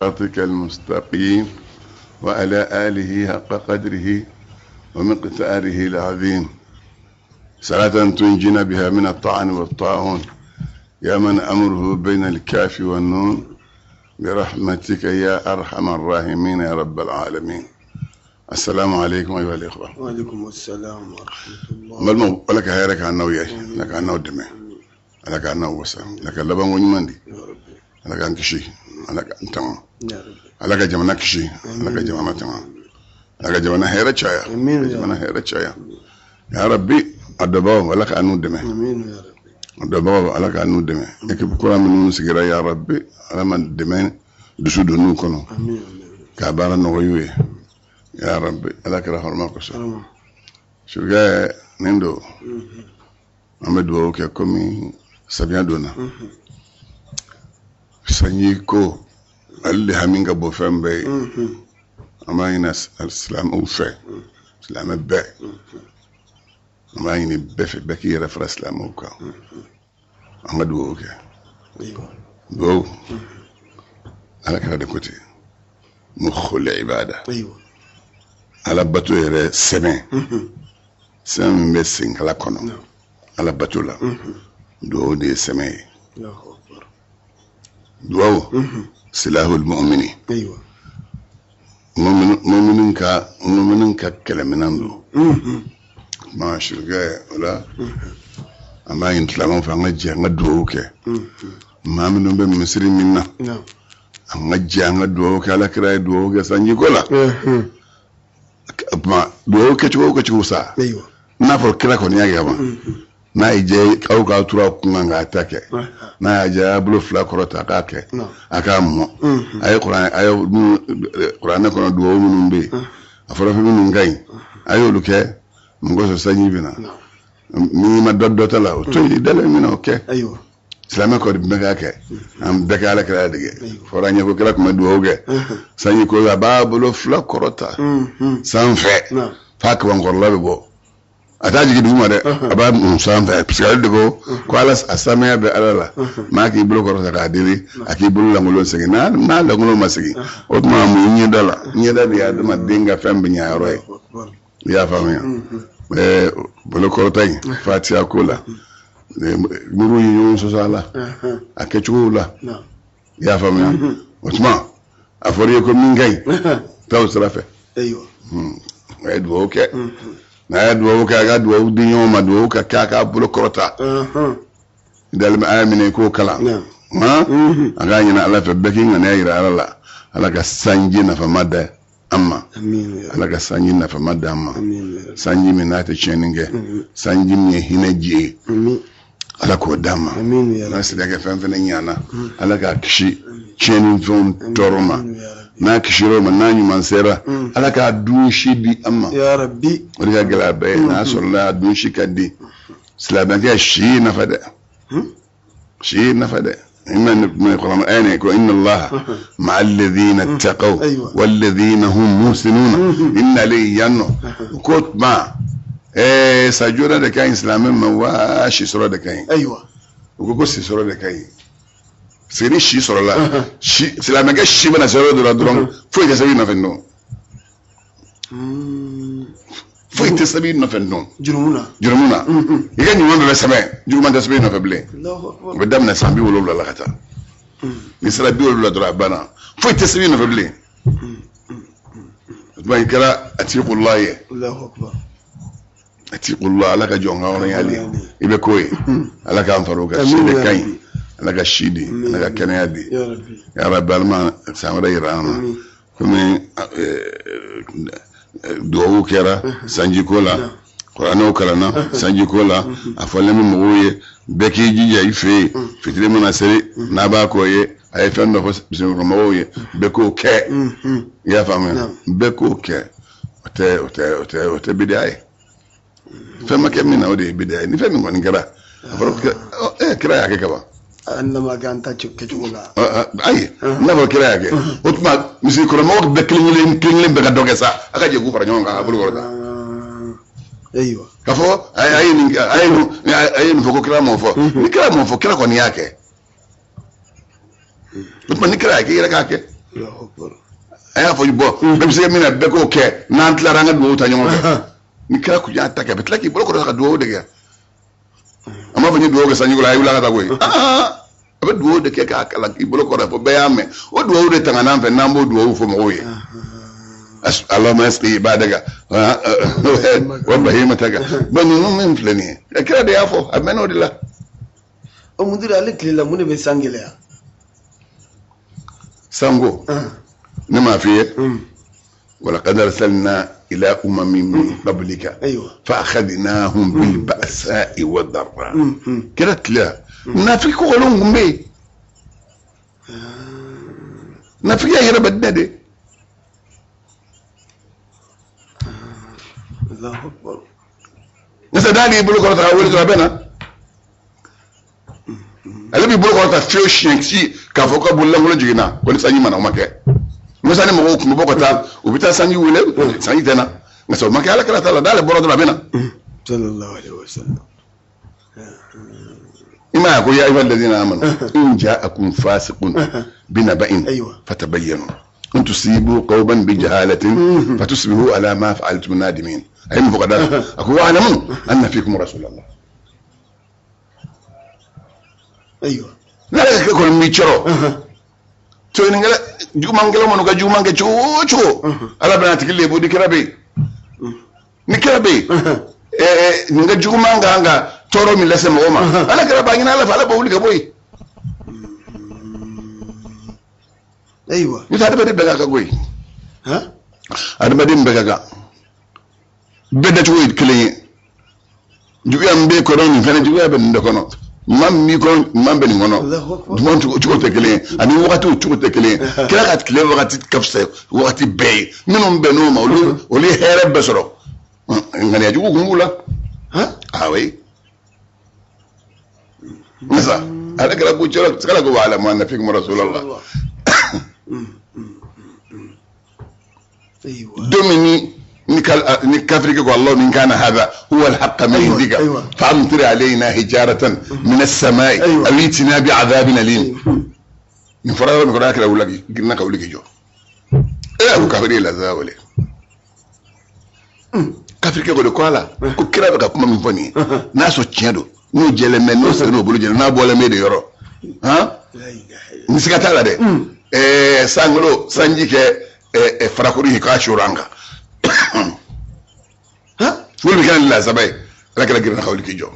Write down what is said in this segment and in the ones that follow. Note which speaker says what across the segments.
Speaker 1: صراطك المستقيم وعلى آله حق قدره ومقداره العظيم. صلاة تنجينا بها من الطعن والطاعون يا من أمره بين الكاف والنون برحمتك يا أرحم الراحمين يا رب العالمين. السلام عليكم أيها الإخوة.
Speaker 2: وعليكم السلام ورحمة الله.
Speaker 1: N balimaw, Ala ka hɛrɛ k'an n'aw ye, Ala k'an n'aw dɛmɛ, Ala k'an n'aw wasa, Ala ka labanko ɲuman di,
Speaker 2: يا ربي.
Speaker 1: Ala k'an kisi, Ala k'an tanga,
Speaker 2: يا ربي.
Speaker 1: Ala ka jamana kisi, Ala ka jamana tanga, Ala ka jamana hɛrɛ caya,
Speaker 2: آمين
Speaker 1: ka
Speaker 2: يا
Speaker 1: jamana
Speaker 2: رب.
Speaker 1: hɛrɛ caya ya Rabbi. A dɔbagaw, Ala k'an n'u dɛmɛ.
Speaker 2: آمين يا ربي.
Speaker 1: A dɔbagaw, Ala k'an n'u dɛmɛ. Équipe kura minnu sigira, ya Rabbi, Ala ma dɛmɛ dusu don n'u kɔnɔ
Speaker 2: آمين آمين.
Speaker 1: k'a baara nɔgɔya u ye ya Rabbi, Ala kɛra hɔrɔma kosɔn.
Speaker 2: سلام.
Speaker 1: Sukɛ nin don, an bɛ dugawu kɛ komi samiya donna, sanji ko ale de hami ka bɔ fɛn bɛɛ ye. An b'a ɲini silamɛw fɛ, silamɛ bɛɛ, an b'a ɲini bɛɛ fɛ, bɛɛ k'i yɛrɛ fara silamɛw kan, an ka dugawu kɛ.
Speaker 2: أيوة.
Speaker 1: Dugawu, Ala kɛra de ko ten, mukhul ibada.
Speaker 2: أيوة.
Speaker 1: Ala bato yɛrɛ sɛmɛ, sɛmɛ min bɛ senkala kɔnɔ.
Speaker 2: نعم.
Speaker 1: Ala bato la, dugawu de ye sɛmɛ ye.
Speaker 2: الله أكبر.
Speaker 1: Dugawu silahul mu'mini.
Speaker 2: أيوة.
Speaker 1: Muminin ka kɛlɛminɛn don. Ma sirikɛ o la, an b'a ɲini silamɛw fɛ, an ka jɛ an ka dugawu kɛ. Maa minnu bɛ misiri min na,
Speaker 2: نعم.
Speaker 1: an ka jɛ an ka dugawu kɛ. Ala kira ye dugawu kɛ sanjiko la. Tuma dugawu kɛcogo o kɛcogo sa,
Speaker 2: أيوة.
Speaker 1: n'a fɔra kira kɔni y'a kɛ kaban, n'a y'i jɛ aw k'aw tura kun kan k'a ta kɛ, n'a y'a jɛ a bolo fila kɔrɔta k'a kɛ,
Speaker 2: نعم.
Speaker 1: a k'a mɔ a ye kuran a ye kuranɛ kɔnɔ dugawu minnu bɛ yen, a fɔra fɛn minnu ka ɲi, a y'olu kɛ mun kosɔn sanji bɛ na.
Speaker 2: نعم.
Speaker 1: N'i ma dɔ dɔ ta la, o to yen, dalen min na, o kɛ.
Speaker 2: أيوة.
Speaker 1: Silamɛ kɔni bɛɛ k'a kɛ, an bɛɛ ka Ala kira dege. Fɔra an ɲɛ ko kira tun bɛ dugawu kɛ sanji ko, a b'a bolo fila kɔrɔta sanfɛ
Speaker 2: نعم.
Speaker 1: f'a kabankɔrɔla bɛ bɔ, a t'a jigin duguma dɛ, a b'a mun sanfɛ, parce que ale de ko ko Ala a samaya bɛ Ala la. Maa k'i bolo kɔrɔta k'a deli, a k'i bolo lankolon segin, n'a lankolon ma segin, o tuma mun ɲɛda la, ɲɛda de ye adamaden ka fɛn bɛ ɲɛ yɔrɔ ye.
Speaker 2: الله أكبر.
Speaker 1: I y'a faamuya? Ɛɛ, bolo kɔrɔta in, fatiya ko la, muru ye ɲɔgɔn sɔsɔ a la a kɛcogow la.
Speaker 2: نعم.
Speaker 1: I y'a faamuya? O tuma a fɔra i ye ko min ka ɲi, taa o sira fɛ.
Speaker 2: أيوة.
Speaker 1: A ye dugawu kɛ, n'a ye dugawu kɛ, a ka dugawu di ɲɔgɔn ma, dugawu ka kɛ, a k'a bolo kɔrɔta, dalen bɛ aya minɛ i k'o kalan.
Speaker 2: نعم.
Speaker 1: Han, a k'a ɲini Ala fɛ, bɛɛ k'i ŋaniya yira Ala la, Ala ka sanji nafama da an ma.
Speaker 2: آمين يا رب.
Speaker 1: Ala ka sanji nafama d'an ma.
Speaker 2: آمين يا رب.
Speaker 1: Sanji min n'a tɛ tiɲɛni kɛ, sanji min ye hinɛ ji ye,
Speaker 2: آمين.
Speaker 1: Ala k'o d'an ma.
Speaker 2: آمين يا
Speaker 1: N'a
Speaker 2: رب.
Speaker 1: sɛnɛkɛ fɛn fɛnɛ ɲana, Ala k'a kisi tiɲɛni fɛnw tɔɔrɔ ma.
Speaker 2: آمين يا رب.
Speaker 1: N'a kisira o ma, n'a ɲuman sera, Ala k'a dun si di an ma.
Speaker 2: يا ربي.
Speaker 1: O de ka gɛlɛ a bɛɛ ye, n'a sɔrɔla a dun si ka di silamɛkɛ si ye nafa dɛ, si ye nafa dɛ. إما القرآن آية ko إن الله مع الذين اتقوا والذين هم محسنون إن لي yanno ko tuma sa joona de ka ɲi silamɛ ma wa si sɔrɔ de ka ɲi?
Speaker 2: أيوة.
Speaker 1: U ko si sɔrɔ de ka ɲi, parce que ni si sɔrɔla, si silamɛkɛ si mana se yɔrɔ dɔ la dɔrɔn, foyi tɛ sɛbɛn i nɔfɛ dɔn, foyi tɛ sɛbɛn i nɔfɛ dɔn.
Speaker 2: جرمنا.
Speaker 1: Jurumu na, i ka ɲuman bɛɛ bɛ sɛbɛn, juguman tɛ sɛbɛn i nɔfɛ bilen.
Speaker 2: الله
Speaker 1: O
Speaker 2: أكبر.
Speaker 1: bɛ daminɛ san 70 la ka taa, n'i sera 70 dɔrɔn, a banna, foyi tɛ sɛbɛn i nɔfɛ bilen. O tuma i kɛra atikullah ye.
Speaker 2: الله أكبر.
Speaker 1: Atikullah, Ala ka jɔn ka hɔrɔnyali i bɛ k'o ye. Ala k'an fara o kan, si de ka ɲi. Ala ka si di, Ala ka kɛnɛya di.
Speaker 2: يا ربي.
Speaker 1: Ya Rabbi, Ala ma san wɛrɛ yira an na.
Speaker 2: آمين.
Speaker 1: Komi duwawu kɛra sanjiko la, kuranɛw kalanna sanjiko la, a fɔlen bɛ mɔgɔw ye, bɛɛ k'i jija i fɛ yen, fitiri mana seli, n'a b'a k'o ye, a ye fɛn dɔ fɔ bisimilakɔmɔgɔw ye, bɛɛ k'o kɛ. I y'a faamuya? Bɛɛ k'o kɛ, o tɛ bidiya ye. Fɛn ma kɛ min na, o de ye bidiya ye. Ni fɛn min kɔni kɛra, a fɔra ko kira y'a kɛ kaban.
Speaker 2: عندما كان كتشولا.
Speaker 1: Ayi, n'a fɔra kira y'a kɛ, o tuma misiri kɔnɔmɔgɔw bɛɛ kelen kelen kelen kelen bɛɛ ka dɔ kɛ sa, a ka jɛ k'u fara ɲɔgɔn kan, a bolo kɔrɔta.
Speaker 2: أيوة.
Speaker 1: K'a fɔ a ye nin fɔ ko kira m'o fɔ, ni kira m'o fɔ, kira kɔni y'a kɛ. O tuma ni kira y'a kɛ, i yɛrɛ k'a kɛ. A y'a fɔ bɔ bɛɛ bɛ se min na, bɛɛ k'o kɛ, n'an tilara an ka dugawu ta ɲɔgɔn fɛ. Ni kira kun y'a ta kɛ, a bɛ tila k'i bolo kɔrɔta ka dugawu de kɛ. A m'a fɔ n ye dugawu kɛ sanjiko la, a ye wuli a ka taa koyi. A bɛ dugawu de kɛ k'a kalan k'i bolo kɔrɔta fo bɛɛ y'a mɛn. O dugawu de tanga n'an fɛ, n'an b'o dugawu fɔ mɔgɔw ye. Allahumma asqi ibadaka wa bahimataka. Bon, ninnu min filɛ nin ye, kira de y'a fɔ, a mɛnna o de la.
Speaker 2: O mudiri, ale tile la, mun de bɛ san gɛlɛya?
Speaker 1: Sanko ne m'a f'i ye, walaqad arsalna ila umamin min qablika fa akhadnahum bil ba'sa'i wad darra. Kira tile la, nafiki kɔgɔlenw tun bɛ yen, nafigiya yɛrɛ bɛ dinɛ de. Nsa n'ale y'i bolo kɔrɔta ka wele dɔrɔn, a bɛ na. Ale b'i bolo kɔrɔta fiyewu siɲɛ si k'a fɔ ko bololankolon jiginna ko ni sanji ma na, o ma kɛ. Musa ni mɔgɔw tun bɛ bɔ ka taa, u bɛ taa sanji wele, sanji tɛ na. Nka o ma kɛ ala kira ta la. N'ale bɔra dɔrɔn, a bɛ na.
Speaker 2: Sallallahu alaihi wasallam.
Speaker 1: I m'a ye ko ya ayyuha alladhina amanu in ja'akum fasiqun binaba'in fatabayyanu an tusibu qauman bijahalatin fatusbihu ala ma fa'altum nadimin. A ye mun fɔ ka da la? A ko wa'lamu anna fikum rasulallah.
Speaker 2: Ayiwa.
Speaker 1: N'ale ka kɛ kɔni b'i cɔrɔ toyinikɛla jugumankɛla minnu ka juguman kɛ cogo o cogo, ala bɛna a tigi lebu ni kira bɛ yen. Ni kira bɛ yen, nin ka juguman kan ka tɔɔrɔ min lase mɔgɔ ma, ala kira b'a ɲini ala fɛ, ala b'o wuli ka bɔ yen.
Speaker 2: Ayiwa.
Speaker 1: N'o tɛ, adamaden bɛɛ ka kan koyi. Adamaden bɛɛ ka kan, bɛɛ dacogo ye kelen ye. Juguya min b'e kɔnɔ, nin fɛnɛ juguya bɛ nin de kɔnɔ. Ɲuman min b'i kɔnɔ, ɲuman bɛ nin kɔnɔ. Ɲuman cogo tɛ kelen ye, ani wagatiw cogo tɛ kelen ye. Kira ka tile wagati ka fisa wagati bɛɛ ye. Minnu bɛnn'o ma, olu ye hɛrɛ bɛɛ sɔrɔ. Ŋaniya jugu kun b'u la. Ah oui, masa ala kira ko cɛla kala ko wa'lamu anna fikum rasulallah. Don min ni kafirikɛ ko Allahumma in kana hadha huwa al-haqqa min indika fa amtir alayna hijaratan min as-sama'i aw itina bi adhabin alim. Nin fɔra yɔrɔ min kɔnɔ, a kira wuli girinna ka wuli k'i jɔ. E ko kafiri ye lazaba wele. Kafirikɛ ko de ko ala ko kira bɛ ka kuma min fɔ nin ye, n'a sɔrɔ tiɲɛ don, n'o jɛlen bɛ, n'o sɛbɛn n'o bolo jɛlen, n'a bɔlen bɛ de yɔrɔ han, ni siga t'a la dɛ. Sankolo sanji kɛ farakuru ye k'a soro an kan, olu bɛ kɛ ni lasaba ye. Ala kira girinna ka wuli k'i jɔ.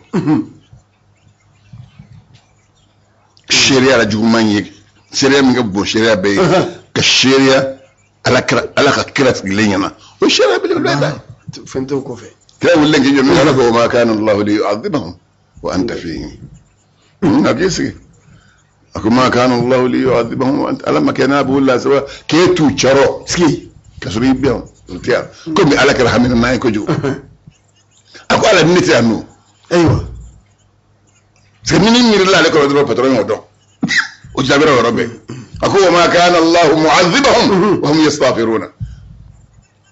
Speaker 1: Seereya la juguman ye, seereya min ka bon seereya bɛɛ ye, ka seereya ala kira, ala ka kira sigilen ɲɛna, o seereya belebeleba ye.
Speaker 2: Fɛn t'o kɔfɛ.
Speaker 1: Kira wulilen k'i jɔ min, ala ko wa ma kana Allahu liyu'adhibahum wa anta fihim. A k'i sigi, a ko ma kana Allahu liyu'adhibahum wa anta, ala ma kɛ n'a b'u lasaba k'e t'u cɔrɔ
Speaker 2: sigi
Speaker 1: ka sɔrɔ i bɛ yan, o tɛ yan. Komi ala kɛra hamina n'a ye kojugu, a ko ala ne tɛ yan nɔ. Parce que ni min miirila ale kɔrɔ dɔrɔn, patɔrɔn y'o dɔn, o jaabira o yɔrɔ bɛɛ. A ko wa ma kana Allahu mu'adhibahum wa hum yastaghfiruna.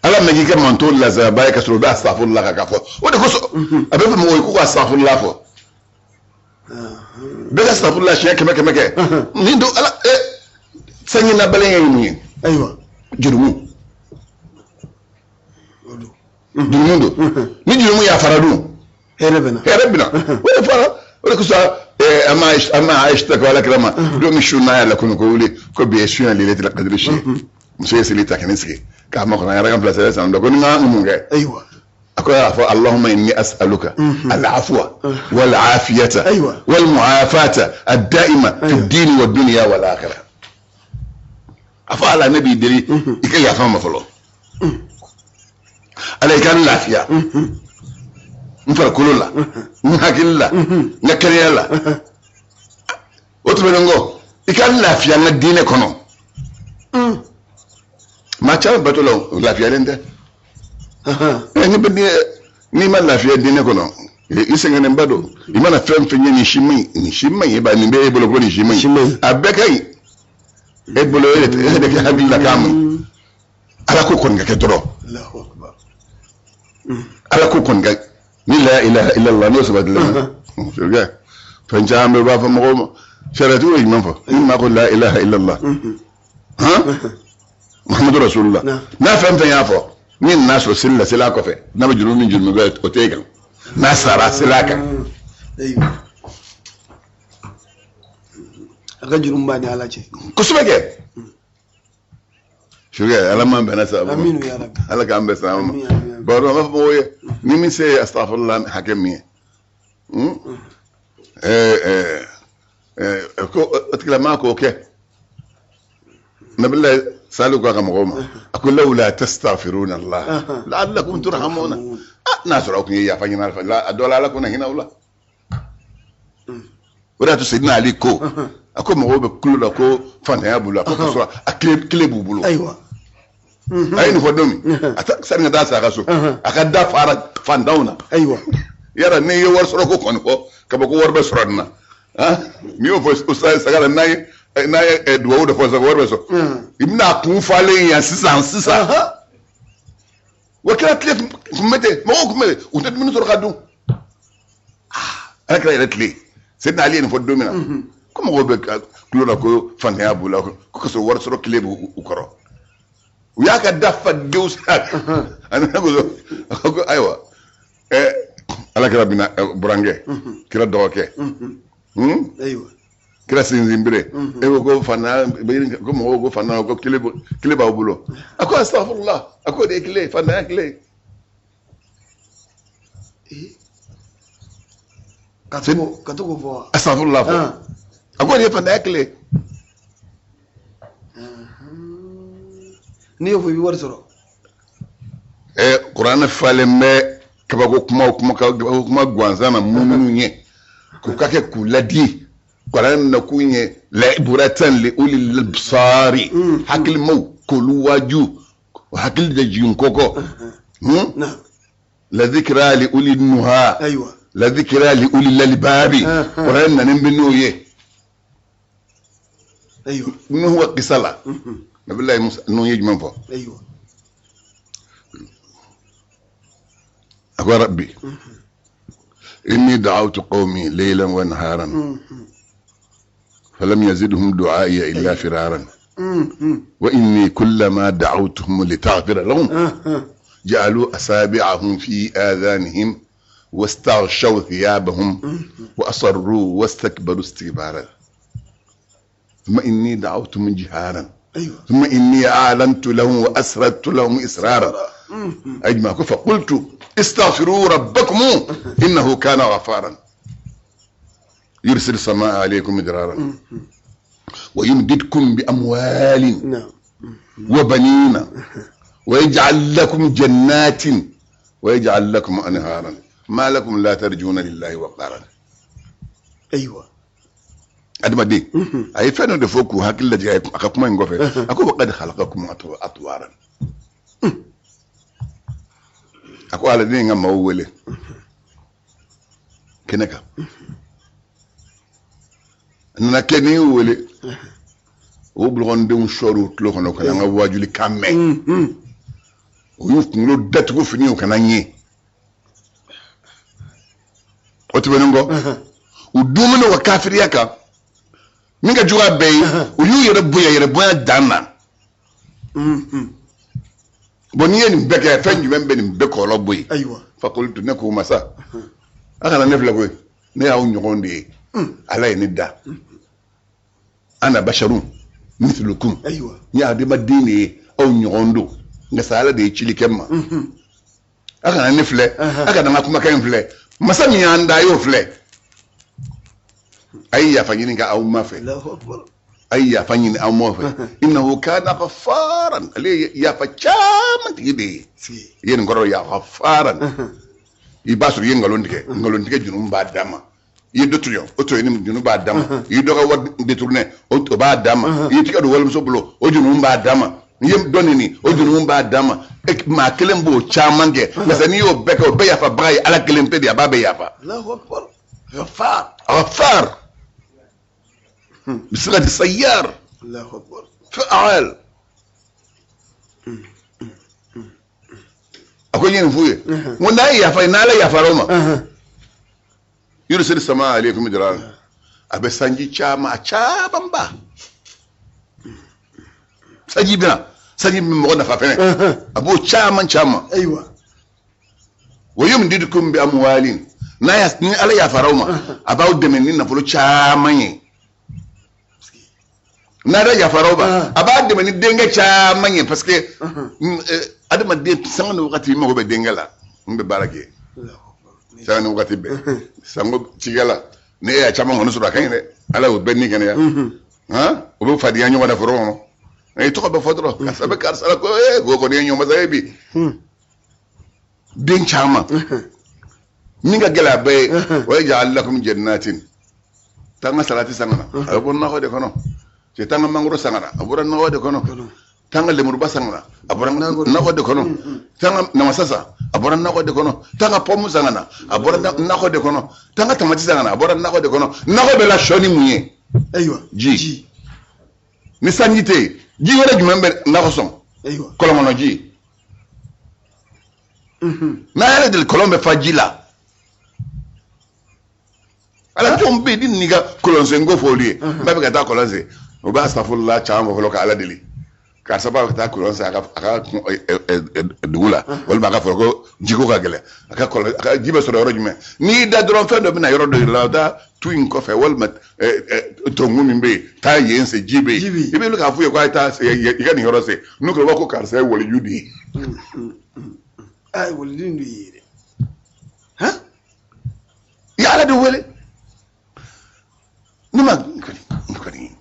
Speaker 1: Ala ma k'i ka manto lazaba ye ka sɔrɔ u bɛ astaghfirullah kan k'a fɔ. O de kosɔn a bɛ fɔ mɔgɔw ye k'u ka astaghfirullah fɔ, bɛɛ ka astaghfirullah siɲɛ 100 100 kɛ. Nin don ala sanji nabalen ye mun ye? Jurumu. Jurumu don. Ni jurumu yafara dun,
Speaker 2: hɛrɛ bɛ na.
Speaker 1: Hɛrɛ bɛ na. O de fɔra, o de kosɔn an ma Ayisa ko ala kira ma don min su n'a y'a lakunu ko wuli ko bi ye su in lailatul qadri su ye. Muso ye seli ta ka ne sigi k'a makɔnɔ a yɛrɛ ka bilasira san dɔ ko ni n ka mun kɛ? A ko y'a fɔ Allahumma inni as'aluka al-afwa wal afiyata wal mu'afata ad-da'ima fi ad-dini wa dunya wal akhirah. A fɔ ala ne b'i deli i ka yafa n ma fɔlɔ, ala i ka n lafiya n farikolo la, n hakili la, n ka kɛnɛya la. O tɛmɛnen kɔ, i ka n lafiya n ka diinɛ kɔnɔ. Maa caman bato la, o lafiyalen tɛ. Ni bɛ diinɛ, n'i ma lafiya diinɛ kɔnɔ, i sɛgɛnnenba don. I mana fɛn fɛn ye, nin si man ɲi, nin si man ɲi, nin bɛ e bolo ko nin si man ɲi, a bɛɛ ka ɲi e bolo, e de kɛ hakili la k'a man ɲi. Ala ko kɔni ka kɛ dɔrɔn, ala ko kɔni ka ni la ilaha illallah n'o sabatilen bɛ. Fɛn caman bɛ, u b'a fɔ mɔgɔw ma, sariyatigiw ye jumɛn fɔ? Ni maa ko la ilaha illallah, Han Muhammadu Rasulullah. N'a fɛn fɛn y'a fɔ, ni nana sɔrɔ seli la, seli a kɔfɛ, n'a bɛ juru min juru bɛ, o t'e kan. N'a sara, seli a kan.
Speaker 2: Ayiwa, a ka juru b'a ni Ala cɛ.
Speaker 1: Kosɛbɛ kɛ. Sukɛ, Ala m'an bɛnna sababu ma.
Speaker 2: Aminu ya Rabbi.
Speaker 1: Ala k'an bɛn sababu ma.
Speaker 2: Amin, amin, amin.
Speaker 1: Bon, an b'a fɔ mɔgɔw ye, ni min se ye astaghfirullah hakɛ min ye, ko o tigilamaa k'o kɛ. Nabilayi Salihu ko a ka mɔgɔw ma, a ko lawla tastaghfiruna Allah la'allakum turhamuna. Ah, n'a sɔrɔ aw tun ye yafa ɲini Ala fɛ, a dɔ la Ala ko na hinɛ aw la. O de y'a to Seydina Ali ko, a ko mɔgɔw bɛ kulo la ko fantanya b'u la, ko k'a sɔrɔ a kile b'u bolo. A ye nin fɔ don min, a sani ka taa sa a ka so, a ka da fara fantanw na. Yala n'i ye wari sɔrɔ ko kɔni fɔ ka bɔ ko wari bɛ sɔrɔ nin na, ah, n'i y'o fɔ ustaz Sagara, n'a ye dugawu dɔ fɔ sisan ko wari bɛ sɔrɔ, i bɛna a kun falen yan sisan sisan. Wa kira tile tun bɛ ten, mɔgɔw tun bɛ ten, u tɛ dumuni sɔrɔ ka dun. Ah, Ala kira yɛrɛ tile, Seydina Ali ye nin fɔ don min na ko mɔgɔw bɛ kulo la ko fantanya b'u la, ko ka sɔrɔ wari sɔrɔ tile b'u kɔrɔ, u y'a ka da fa denw sira. A nana ko ayiwa, Ala kira bɛna burankɛ, kira dɔgɔkɛ, kira sinsinbere, e ko fantanya bɛ ɲini, ko mɔgɔw ko fantanya, ko kile b'aw bolo. A ko astaghfirullah, a ko o de ye kile ye, fantanya kile ye.
Speaker 2: Ka to k'o fɔ wa?
Speaker 1: Astaghfirullah fɔ. A ko o de ye fantanya kile ye.
Speaker 2: N'i y'o fɔ, i bɛ wari sɔrɔ.
Speaker 1: Kuranɛ falen bɛ kabako kumaw, kuma kabako kuma gansan na minnu ye k'u ka kɛ k'u ladi. Kuranɛ nakun ye la'ibratan li ulil absari, hakilimaw k'olu waaju, hakili de jigin kɔkɔ. La dhikra li ulil nuha. La dhikra li ulil albabi. Kuranɛ nanen bɛ n'o ye. Nuhu ka kisa la, Nabilayi Musa, Nuhu ye jumɛn fɔ? A ko rabbi inni da'awtu qawmi laylan wa naharan falam yazidhum du'a'i illa firaran wa inni kullama da'awtuhum litaghfira lahum ja'alu asabi'ahum fi adhanihim wastaghshaw thiyabahum wa asarru wastakbaru istikbaran ثم إني دعوتهم جهارا ثم إني أعلنت لهم وأسررت لهم إسرارا أجمع فقلت استغفروا ربكم إنه كان غفارا يرسل السماء عليكم مدرارا ويمددكم بأموال وبنين ويجعل لكم جنات ويجعل لكم أنهارا ما لكم لا ترجون لله وقارا. Adamaden, a ye fɛn dɔ de fɔ k'u hakili lajigin a ka kuma in kɔfɛ. A ko wa qad khalaqakum atwaran. A ko ala, ne ye n ka maaw wele kɛnɛ kan, a nana kɛ n'i y'u wele, o bulɔkɔnidenw sɔɔri u tulo kɔnɔ ka na n ka wajuli kan mɛn. U y'u kunkolo datugu fini, u kana ɲɛ. O tɛmɛnen kɔ, u dumuni u ka kafiriya kan min ka jugu a bɛɛ ye, u y'u yɛrɛ bonya yɛrɛ bonya dan na. Bon, n'i ye nin bɛɛ kɛ, fɛn jumɛn bɛ nin bɛɛ kɔlɔlɔ bɔ yen? Fakultu, ne k'u ma sa, a kana ne filɛ koyi, ne y'aw ɲɔgɔn de ye, Ala ye ne da, ana basharun mithlukum, n ye adamaden de ye, aw ɲɔgɔn don, nka sa Ala de ye cili kɛ n ma. A kana ne filɛ, a kana n ka kumakan in filɛ, masa min y'an da, a y'o filɛ. A ye yafa ɲini ka aw ma fɛ, a ye yafa ɲini aw ma fɛ, innahu kana ghafaran, ale ye yafa caman tigi de ye. I ye nin kɔrɔ ya ghafaran, i b'a sɔrɔ i ye nkalon tigɛ, nkalon tigɛ jurumu b'a dan ma. I ye dɔ tɔɲɔ, o tɔɲɔni jurumu b'a dan ma. I ye dɔ ka wari détourné, o b'a dan ma. I ye tigɛ don walimuso bolo, o jurumu b'a dan ma. I ye dɔ neni, o jurumu b'a dan ma. Maa kelen b'o caman kɛ, nka n'i y'o bɛɛ kɛ, o bɛɛ yafabaga ye Ala kelen pe de ye, a b'a bɛɛ yafa.
Speaker 2: Allahu akbar. Ghaffar.
Speaker 1: Ghaffar. Bisigati sayyar.
Speaker 2: Allahu akbar.
Speaker 1: Fa'al. A ko n ye nin f'u ye, n ko n'a ye yafa ye, n'Ala yafara o ma, yursilu samaa aleykum midrara, a bɛ sanji caman, a camanba. Sanji bɛ na, sanji bɛ mɔgɔ nafa fɛnɛ, a b'o caman caman.
Speaker 2: Ayiwa.
Speaker 1: Wa yumdidukum bi amwalin, n'a ya ni Ala yafara aw ma, a b'aw dɛmɛ ni nafolo caman ye. N'Ala yafara aw ma, a b'a dɛmɛ ni denkɛ caman ye, parce que adamaden sanga ni wagati i mago bɛ denkɛ la n bɛ baara kɛ sanga ni wagati bɛɛ. Sango cikɛ la, ni e y'a caman kɔni sɔrɔ, a ka ɲi dɛ. Ala y'o bɛɛ ni kɛnɛya, han, o bɛ fadenya ɲɔgɔn na foro kɔnɔ. I tɔgɔ bɛ fɔ dɔrɔn, karisa bɛ karisa la, ko ee, ko kɔni ye ɲɔmasa ye bi. Den caman min ka gɛlɛn a bɛɛ ye, o ye ja'al lakum jannatin. Taa n ka salati san ka na, a bɛ bɔ nakɔ de kɔnɔ. Cɛ, taa n ka mangoro san ka na, a bɔra nakɔ de kɔnɔ. Taa n ka lemuruba san ka na, a bɔra nakɔ de kɔnɔ. Taa n ka namasa san, a bɔra nakɔ de kɔnɔ. Taa n ka pɔmu san ka na, a bɔra nakɔ de kɔnɔ. Taa n ka tamati san ka na, a bɔra nakɔ de kɔnɔ. Nakɔ bɛ lasɔ ni mun ye?
Speaker 2: Ayiwa.
Speaker 1: Ji. Ni sanji tɛ yen, ji wɛrɛ jumɛn bɛ nakɔ sɔn?
Speaker 2: Ayiwa.
Speaker 1: Kɔlɔn kɔnɔ ji. N'a yɛrɛ deli, kɔlɔn bɛ fa ji la. Ala jɔn bɛ yen ni n'i ka kɔlɔnsenko fɔ olu ye, n b'a fɛ ka taa kɔlɔn sen, o b'a safurula caman fɔ fɔlɔ ka Ala deli. Karisa b'a fɛ ka taa kɔlɔn sen a ka dugu la, walima a ka fɔ ko jiko ka gɛlɛn, a ka kɔlɔn, a ka ji bɛ sɔrɔ yɔrɔ jumɛn? N'i y'i da dɔrɔn, fɛn dɔ bɛ na yɔrɔ dɔ la, taa tu in kɔfɛ walima tonkun min bɛ yen, taa yen sen, ji bɛ yen. I bɛ k'a f'u ye ko a ye taa i ka nin yɔrɔ sen, n'u ko ko karisa ye waliju de ye.
Speaker 2: Aa, waliju in de ye dɛ. Han.
Speaker 1: I ye Ala de wele. Ne ma kɔni,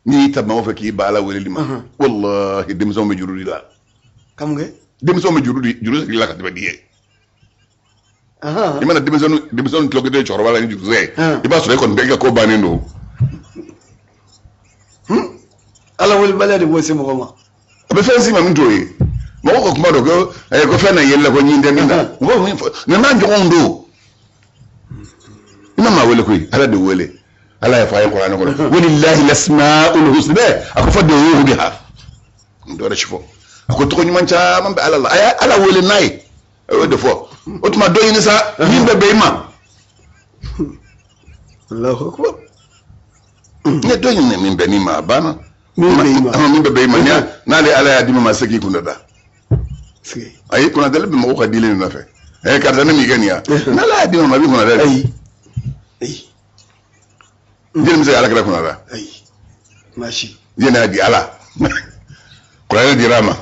Speaker 1: n'i y'i ta maaw fɛ k'i ba Ala weleli ma, walahi, denmisɛnw bɛ juru di la.
Speaker 2: Ka mun kɛ?
Speaker 1: Denmisɛnw bɛ juru di, juru sigi la ka tɛmɛ di ye. I mana denmisɛnnin tulokɛ cɛkɔrɔba la ni jurusɛ ye, i b'a sɔrɔ e kɔni bɛɛ ka ko bannen don.
Speaker 2: Ala welebaliya de b'o se mɔgɔ ma.
Speaker 1: A bɛ fɛn si ma min t'o ye. Mɔgɔw ka kuma dɔn ko ko fɛn na yɛlɛ ko ɲin tɛ min na, u b'o min fɔ, nin n'a ɲɔgɔnw don. I ma maa wele koyi, Ala de wele. Ala y'a fɔ a ye kuranɛ kɔnɔ, walillahi lasmaul husna, a ko fad'uhu biha. N dɔ wɛrɛ si fɔ, a ko tɔgɔ ɲuman caman bɛ Ala la, a ye Ala wele n'a ye. A y'o de fɔ. O tuma dɔ ɲini sa min bɛ bɛn i ma.
Speaker 2: Allahu akbar.
Speaker 1: N ye dɔ ɲini min bɛn n'i ma, a banna.
Speaker 2: Min bɛ i ma.
Speaker 1: Min bɛ bɛn i ma, n'ale Ala y'a di ma, se k'i kun da. Ayi, kunnadali bɛ mɔgɔw ka dilen de nɔfɛ. Karisa, ne m'i kɛ nin ya, n'Ala y'a di ma, a b'i kunna da.
Speaker 2: Ayi. Ayi.
Speaker 1: Jeli bɛ se ka Ala kɛra kunna da?
Speaker 2: Ayi. Maa si.
Speaker 1: Jeli y'a di Ala. Kuranɛ dira a ma.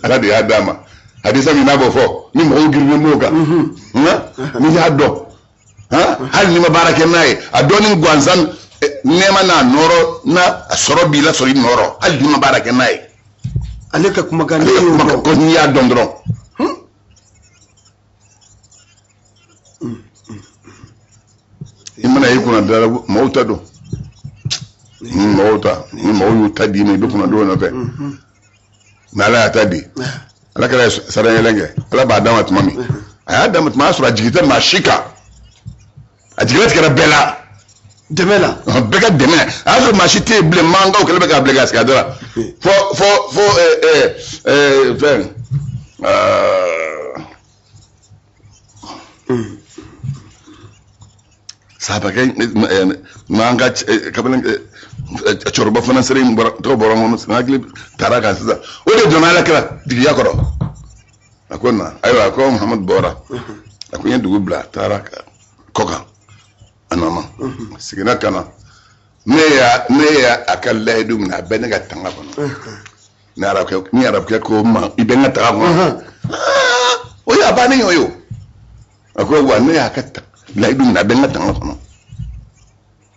Speaker 1: Ala de y'a d'a ma. Hadisa min n'a b'o fɔ, ni mɔgɔw girinnen b'o kan. N'i y'a dɔn, hali n'i ma baara kɛ n'a ye, a dɔnni gansan nɛɛma n'a nɔɔrɔ n'a sɔrɔ b'i la sɔrɔ i nɔɔrɔ, hali n'i ma baara kɛ n'a ye.
Speaker 2: Ale ka kumakan
Speaker 1: Ale ka kumakan ko n'i y'a dɔn dɔrɔn. I mana i kunna da, mɔgɔw ta don. Ni mɔgɔw ta, ni mɔgɔw y'u ta d'i ma, i bɛ kunna don o nɔfɛ. N'Ala y'a ta di, Ala kɛra sarayɛlɛn kɛ, Ala b'a d'a ma tuma min, a y'a d'a ma tuma, a y'a sɔrɔ a jigi tɛ maa si kan, a jigilatigɛra bɛɛ la.
Speaker 2: Dɛmɛ la.
Speaker 1: Bɛɛ ka dɛmɛ, a y'a sɔrɔ maa si tɛ yen bilen, mankanw kɛlen bɛ k'a bila k'a sigi a da la fo fɛn. Sahabakɛ n'an ka kabila cɛkɔrɔba fana sera in bɔra, tɔgɔ bɔra n kɔnɔ, n hakili taara kan sisan, o de donna Ala kira jigiya kɔrɔ. A ko na, ayiwa, a ko Muhamadu bɔra, a ko n ye dugu bila, a taara kɔ kan, a nana, a seginna ka na, ne y'a a ka layidu minɛ, a bɛ ne ka tanga kɔnɔ. Ni arabukɛ ko n ma i bɛ n ka tanga kɔnɔ, o y'a bannen ye o ye o. A ko wa ne y'a ka layidu minɛ, a bɛ n ka tanga kɔnɔ.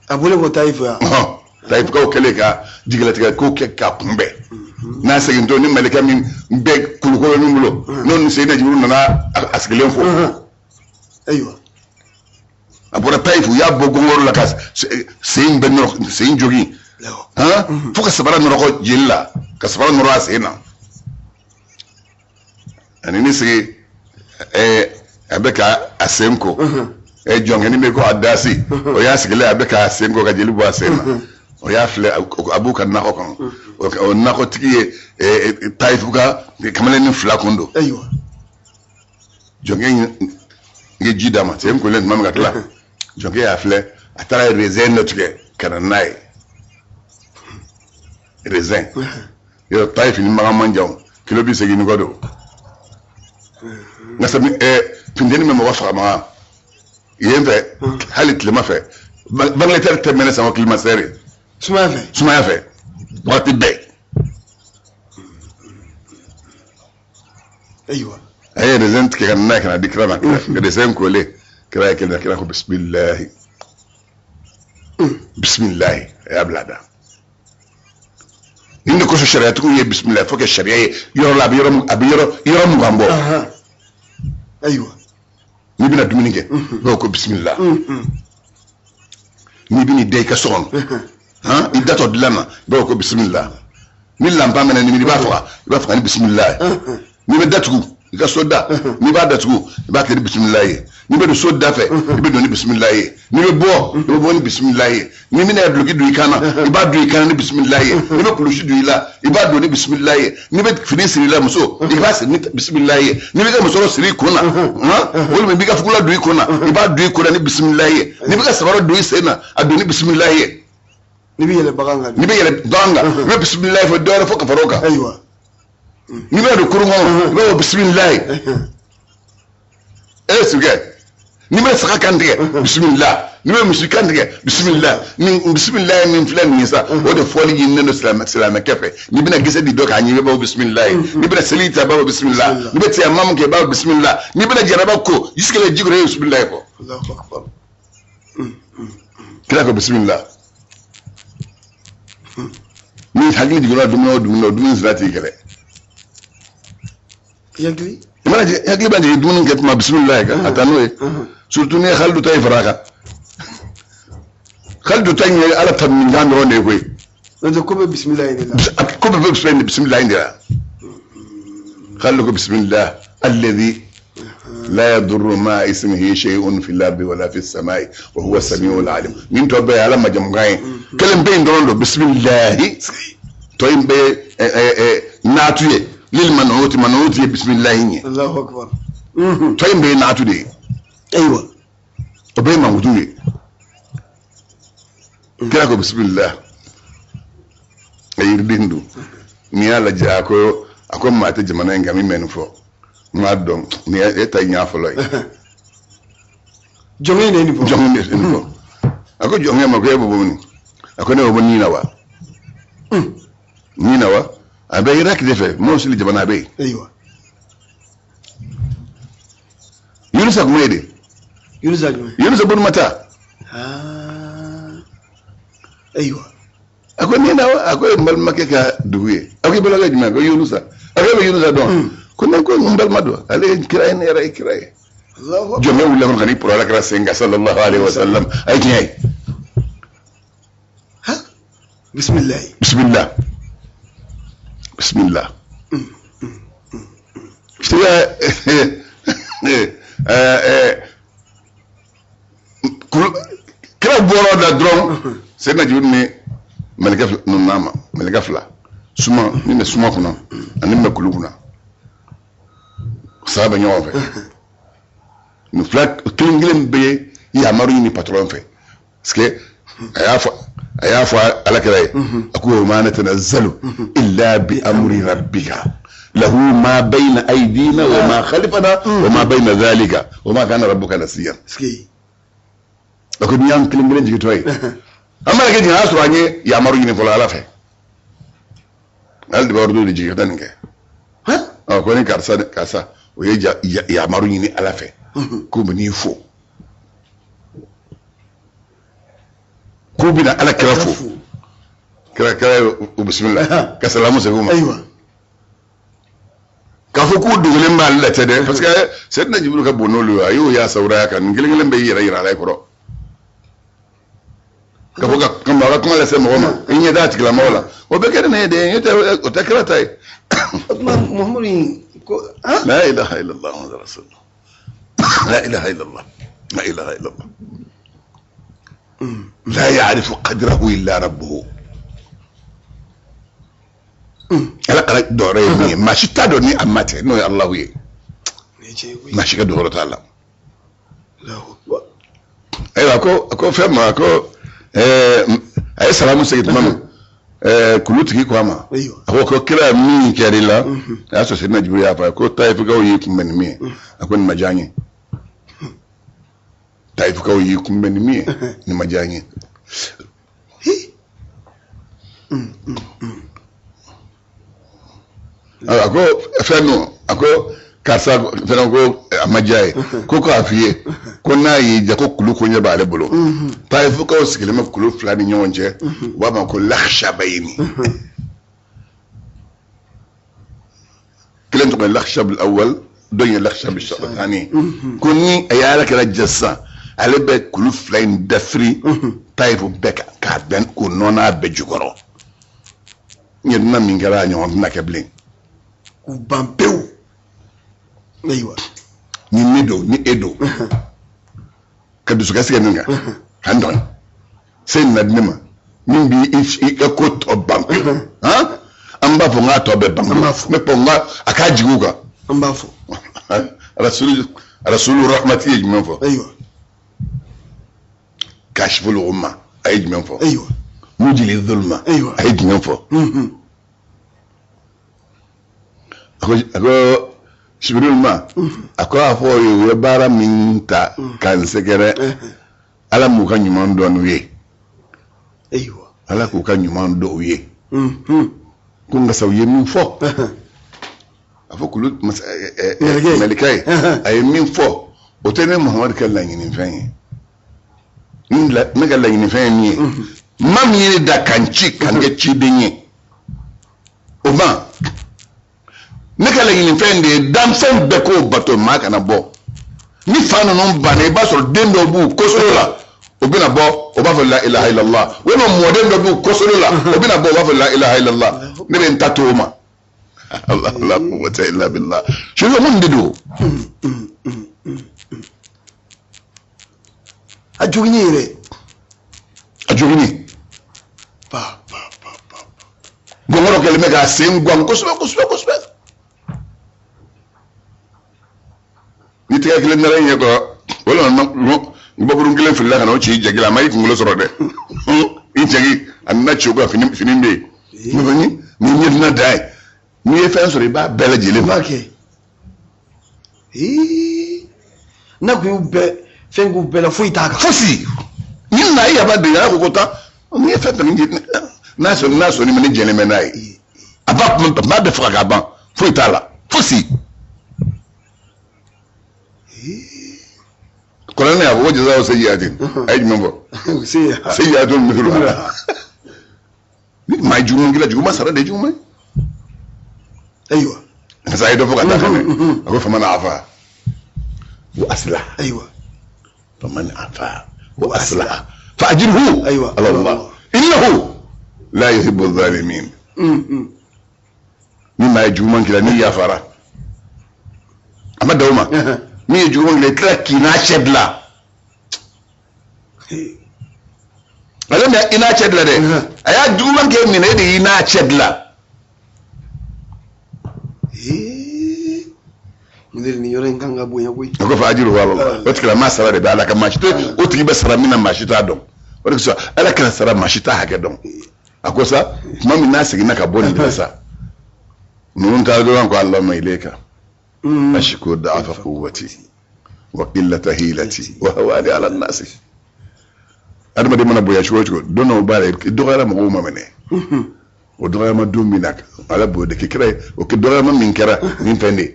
Speaker 2: A bolo ko Tayifu yan.
Speaker 1: Tayifukaw kɛlen ka jigilatigɛ ko kɛ k'a kunbɛn. N'a segintɔ ni malikɛ min bɛ kulukolo min bolo, n'o ni Seyidina Jibiri nana a sigilen fo.
Speaker 2: Ayiwa.
Speaker 1: A bɔra Tayifu, u y'a bɔ gɔngɔrɔ la ka sen bɛɛ nɔrɔ, sen jogin. Fo ka sabara nɔrɔkɔ jeli la, ka sabara nɔrɔ a sen na. Ani ni sigi, a bɛ ka a sen ko. Jɔnkɛni bɛ ko a dasi, o y'a sigilen, a bɛ k'a sen ko ka jeli bɔ a sen na. O y'a filɛ, a b'u ka nakɔ kɔnɔ. O nakɔtigi ye Tayifu ka kamalennin fila kun don.
Speaker 2: Ayiwa.
Speaker 1: Jɔnkɛ ye ji d'a ma, sen kolen tuma min ka tila, jɔnkɛ y'a filɛ, a taara raisin dɔ tigɛ ka na n'a ye. Raisin. Yɔrɔ Taïf ni Makan man jan, kilo 80 ni kɔ don. Nka sami funteni bɛ mɔgɔ faga Makan yen fɛ, hali tilema fɛ, ventilateur tɛ mɛnɛ sanko climatiseur.
Speaker 2: Sumaya fɛ.
Speaker 1: Sumaya fɛ waati bɛɛ.
Speaker 2: Ayiwa.
Speaker 1: A ye raisin tigɛ ka na n'a ye ka na di kira ma. Raisin kolen, kira ye kelen, kira ko bisimilahi, bisimilahi, a y'a bila a da. Nin de kosɔn sariyatigiw ye bisimilahi fo kɛ sariya ye yɔrɔ la, a bɛ yɔrɔ a bɛ yɔrɔ yɔrɔ 20 bɔ.
Speaker 2: Ayiwa.
Speaker 1: N'i bɛna dumuni kɛ, i b'a fɔ ko bisimila. N'i bɛn'i da i ka so kɔnɔ, han, i datɔ dilan na, i b'a fɔ ko bisimila. Ni lanpa mɛnɛ ni i b'a faga, i b'a faga ni bisimila ye. N'i bɛ datugu i ka so da, n'i b'a datugu, i b'a kɛ ni bisimila ye. N'i bɛ don so da fɛ, i bɛ don ni bisimila ye. N'i bɛ bɔ, i bɛ bɔ ni bisimila ye. N'i bɛna duloki don i kan na, i b'a don i kan na ni bisimila ye. N'i bɛ kulusi don i la, i b'a don ni bisimila ye. N'i bɛ fini siri i la, muso, i b'a siri ni bisimila ye. N'i bɛ ka musɔrɔ siri i kun na, walima i b'i ka fugula don i kun na, i b'a don i kun na ni bisimila ye. N'i bɛ ka sabara don i sen na, a don ni bisimila ye.
Speaker 2: N'i bɛ yɛlɛ bagan kan.
Speaker 1: N'i bɛ yɛlɛ bagan kan, i bɛ bisimila fɔ, dɔ wɛrɛ fɔ ka fara o kan.
Speaker 2: Ayiwa.
Speaker 1: N'i bɛ don kurun kɔnɔ, i b'a fɔ bisimila. E sukɛ, n'i bɛ saga kan tigɛ, bisimila. N'i bɛ misi kan tigɛ, bisimila. Ni bisimila ye min filɛ nin ye sa, o de fɔli ɲininen don silamɛkɛ fɛ. N'i bɛna gese di dɔ k'a ɲimi, i b'a fɔ bisimila ye. N'i bɛna seli ta, i b'a fɔ bisimila. N'i bɛ tiyamamu kɛ, i b'a fɔ bisimila. N'i bɛna jaraba ko, ji sigilen ji kɔrɔ, i ye bisimila ye fɔ. Kira ko bisimila. Ni hakili jiginna dumuni o dumuni o dumuni sira t'i kɛlɛ.
Speaker 2: Hakili?
Speaker 1: I mana jigin, hakili b'a jigin dumuni kɛ tuma, bisimila ye ka taa n'o ye. Surtout n'i ye halidu ta in fara a kan. Halidu ta in ye Ala ta minkan dɔrɔn de ye koyi.
Speaker 2: N'o tɛ, ko bɛ bisimila in de la.
Speaker 1: Ko bɛɛ bɛ bisimila in de la. Halidu ko bisimila alladhi la yadurru ma'a ismihi shay'un fil ardi wala fis samai wa huwa as-sami'ul alim. Nin tɔ bɛɛ ye Ala majamukan ye. Kelen bɛ yen dɔrɔn don bisimilahi. Tɔ in bɛɛ ye naatu ye. Lil manuuti, manuuti ye bisimilahi ye.
Speaker 2: Allahu akbar.
Speaker 1: Tɔ in bɛɛ ye naatu de ye.
Speaker 2: Ayiwa.
Speaker 1: O bɛɛ ye mankutu ye. Kira ko bisimila. A yiriden dun. N'i y'a lajɛ, a ko maa tɛ jamana in kan min bɛ nin fɔ. N m'a dɔn ni e ta in y'a fɔlɔ ye.
Speaker 2: Jɔnkɛ in de ye nin fɔ.
Speaker 1: Jɔnkɛ de ye nin fɔ. A ko jɔnkɛ ma ko e bɛ bɔ min? A ko ne bɛ bɔ Ninawa. Ninawa a bɛ Irak de fɛ, Mosili jamana a bɛ yen.
Speaker 2: Ayiwa.
Speaker 1: Yunusa kuma ye de.
Speaker 2: Yunusa jumɛn?
Speaker 1: Yunusa bun Mata.
Speaker 2: Ayiwa.
Speaker 1: A ko Ninawa, a ko ye n balimakɛ ka dugu ye. A ko i balimakɛ jumɛn? Ko Yunusa. A ko e bɛ Yunusa dɔn? Ko ne ko n balima don, ale ye kira ye, ne yɛrɛ ye kira ye. Jɔnkɛ wulila kɔnɔ ka n'i pɔrɔ Ala kira sen kan sallallahu alaihi wa sallam, a ye tiɲɛ ye.
Speaker 2: Bisimilahi.
Speaker 1: Bisimilah. Bisimilah. Sira kira bɔra o da dɔrɔn, Seyidina Jibiri ni mɛlɛkɛ fila ninnu n'a ma, mɛlɛkɛ fila suma min bɛ suma kunna ani min bɛ kulu kunna, saba bɛ ɲɔgɔn fɛ. Nin fila kelen kelen bɛ yamaru ɲini patɔrɔn fɛ, parce que a y'a fɔ Ala kira ye, a ko wa ma natanazzalu illa bi amri rabbika lahu ma bayna aydina wa ma khalfana wa ma bayna dhalika wa ma kana rabbuka nasiyan. A ko n'i y'an kelen kelen jigintɔ ye, an mana kɛ jigin, a y'a sɔrɔ an ye yamaru ɲini fɔlɔ Ala fɛ. Ale de b'a ordre de jigin ka taa nin kɛ. Ɔ, ko ni karisa karisa, o ye yamaru ɲini Ala fɛ k'u bɛ n'i fo, k'u bɛna Ala kira fo. Kira ye u bisimila ka salamu segin u ma. K'a fɔ k'u dogolen b'ale la tɛ dɛ, parce que Seyidina Jibiru ka bon n'olu ye, a y'o y'a sawuraya kan. Nin kelen kelen bɛ y'i yɛrɛ yira Ala kɔrɔ. Ka fɔ ka maa ka kuma lase mɔgɔ ma, i ɲɛ t'a tigilamɔgɔ la, o bɛ kɛ ne ye dɛ, o tɛ kira ta ye.
Speaker 2: O tuma Muhamadu in ko han.
Speaker 1: La ilaha illallah Muhammadu rasulullah. La ilaha illallah. La ilaha illallah. La ya'rifu qadrahu illa rabbuhu. Ala kala dɔwɛrɛ ye min ye, maa si t'a dɔn ni a ma tɛ n'o ye Alahu ye.
Speaker 2: Nin ye tiɲɛ ye koyi.
Speaker 1: Maa si ka dɔwɛrɛ t'a la.
Speaker 2: Allahu akbar.
Speaker 1: Ayiwa, a ko fɛn ma, a ko a ye salamu segin tuma min, Kulutigi ko a ma, a ko ko kira min kɛra i la, a y'a sɔrɔ Seyidina Jibiri y'a fɔ a ye ko tayifukaw y'i kunbɛn ni min ye, a ko nin ma diya n ye. Tayifukaw y'i kunbɛn ni min ye, nin ma diya n ye. A ko fɛn don, a ko karisa fɛnɛ ko a ma diya ye, ko k'a f'i ye ko n'a y'i diya ko kulu koɲɛ b'ale bolo. Tayifukaw sigilen bɛ kulu fila ni ɲɔgɔn cɛ, u b'a ma ko lakshabayini. Kelen tɔgɔ ye lakshabul awwal, dɔ ye lakshabul thani. Ko ni a ye ala kira jɛ sisan, ale bɛ kulu fila in dafiri Tayifu bɛɛ kan k'a bɛn k'o nɔn'a bɛɛ jukɔrɔ. N yɛrɛ na min kɛra a ɲɔgɔn tɛna kɛ bilen.
Speaker 2: K'u ban pewu. Ayiwa.
Speaker 1: Ni ne don, ni e don, ka dusukasi kɛ nin kan ka n dɔn se na di ne ma min b'i ka ko tɔ ban pewu, han, an b'a fɔ n k'a tɔ bɛɛ ban.
Speaker 2: An b'a fɔ.
Speaker 1: Ne ko n ka a k'a jigin u kan.
Speaker 2: An b'a fɔ.
Speaker 1: Rasulu rahmati ye jumɛn fɔ?
Speaker 2: Ayiwa.
Speaker 1: Kashiful ghumma a ye jumɛn fɔ?
Speaker 2: Ayiwa.
Speaker 1: Mujili zulma
Speaker 2: Ayiwa.
Speaker 1: a ye jumɛn fɔ? A ko Jibiril ma, a ko a fɔ o ye, u ye baara min ta ka n sɛgɛrɛ, Ala m'u ka ɲuman dɔn n'u ye.
Speaker 2: Ayiwa.
Speaker 1: Ala k'u ka ɲuman dɔn u ye. Ko nka sa u ye min fɔ, a fɔ kulu
Speaker 2: Mɛlɛkɛ.
Speaker 1: Mɛlɛkɛ ye, a ye min fɔ, o tɛ ne Muhamadu ka laɲinifɛn ye. Ne ka laɲinifɛn ye min ye, maa min ye ne da ka n ci ka n kɛ ciden ye, o ma ne ka laɲinifɛn de ye danfɛn bɛɛ k'o bato, maa kana bɔ. Ni fa ninnu banna, i b'a sɔrɔ den dɔw b'u kosolo la, o bɛna bɔ, o b'a fɔ la ilaha illallah, walima mɔden dɔ b'u kosolo la, o bɛna bɔ, o b'a fɔ la ilaha illallah. Ne bɛ n ta to o ma. Allah la quwwata illa billah. Sufɛ mun de don?
Speaker 2: A joginni yɛrɛ.
Speaker 1: A joginni.
Speaker 2: Pa pa pa pa.
Speaker 1: Gɔngɔrɔ kɛlen bɛ k'a sen guwan kosɛbɛ kosɛbɛ kosɛbɛ. Ni tɛgɛ kelen dara i ɲɛ kɔrɔ, walima bakurun kelen filila ka na o ci i jagi la, a ma i kunkolo sɔrɔ dɛ, i jagi a nana ci o kan, fini fini bɛ yen, ni ɲɛdina dan ye, n'i ye fɛn sɔrɔ i b'a bɛɛ lajɛlen
Speaker 2: I b'a kɛ. N'a kun y'u bɛɛ fɛn k'u bɛɛ la, foyi t'a kan.
Speaker 1: Fosi ni na i yaba de yɛrɛ ko ko taa n'i ye fɛn fɛn n'a sɔrɔ, n'a sɔrɔ ni ne jɛlen bɛ n'a ye, a b'a kuma a b'a bɛɛ faga k'a ban, foyi t'a la, fosi. Kuranɛ y'a fɔ ko jazaw sayyi'atin, a ye jumɛn fɔ? Sayyi'atun mithluha. Ni maa ye juguman k'i la, juguman sara de ye juguman ye.
Speaker 2: Ayiwa.
Speaker 1: Parce que a ye dɔ fɔ ka taa fɛnɛ, a ko faman afa wa aslaha.
Speaker 2: Ayiwa.
Speaker 1: Faman afa wa aslaha fa ajruhu
Speaker 2: Ayiwa.
Speaker 1: ala Allah innahu la yuhibbu zalimin. Ni maa ye juguman k'i la, n'i yafara, a ma dan o ma, min ye juguman k'i la, i tila k'i n'a cɛ dilan. Ale ma i n'a cɛ dilan dɛ, a y'a juguman kɛ minɛ, e de y'i n'a cɛ dilan.
Speaker 2: Nin nin yɔrɔ in kan ka bonya koyi.
Speaker 1: A ko fa ajruhu ala Allah, o tigila maa sara de bɛ Ala ka, maa si tɛ o tigi bɛ sara min na, maa si t'a dɔn. O de kosɔn Ala kana sara, maa si t'a hakɛ dɔn. A ko sa tuma min n'a seginna ka bɔ nin de la sa, ninnu taara dɔrɔn ko Allahumma ilayka ashku da'afa quwwati wa qillata hilati wa hawani ala nasi. Adamaden mana bonya cogo o cogo, don dɔw b'a la i dɔgɔyara mɔgɔw ma minɛ. O dɔgɔyama don min na, Ala b'o de kɛ kira ye, o kɛ dɔgɔyama min kɛra nin fɛn de ye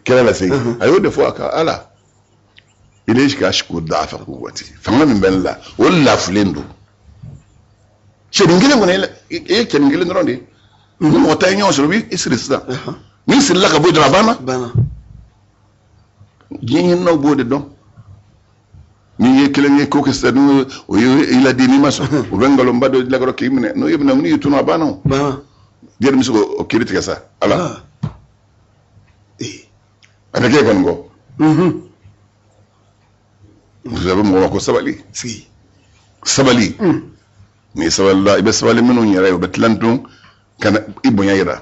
Speaker 1: kira lase, a y'o de fɔ a ka Ala ilayka ashku da'afa quwwati, fanga min bɛ ne la, o lafulen don. Cɛnin kelen kɔni, e ye cɛnin kelen dɔrɔn de ye, ni mɔgɔ ta ye ɲɔgɔn sɔrɔ, i b'i siri sisan, n'i sirila ka bɔ yen dɔrɔn, a banna.
Speaker 2: Banna.
Speaker 1: Diɲɛ ɲininaw b'o de dɔn. N'i ye kelen ye ko kɛ sisan, n'o o ye i ladi, n'i ma sɔn, u bɛ nkalonba dɔ lakɔrɔ k'i minɛ, n'o y'i minɛ, n'i y'i tunu, a banna o.
Speaker 2: Banna.
Speaker 1: Diɲɛ bɛ se k'o kiiri tigɛ sa Ala. A bɛ k'e kɔni kɔ. Muso bɛ mɔgɔ ma ko sabali.
Speaker 2: Sigi.
Speaker 1: Sabali. N'i sabalila, i bɛ sabali minnu yɛrɛ ye, u bɛ tila tun ka na i bonya yira.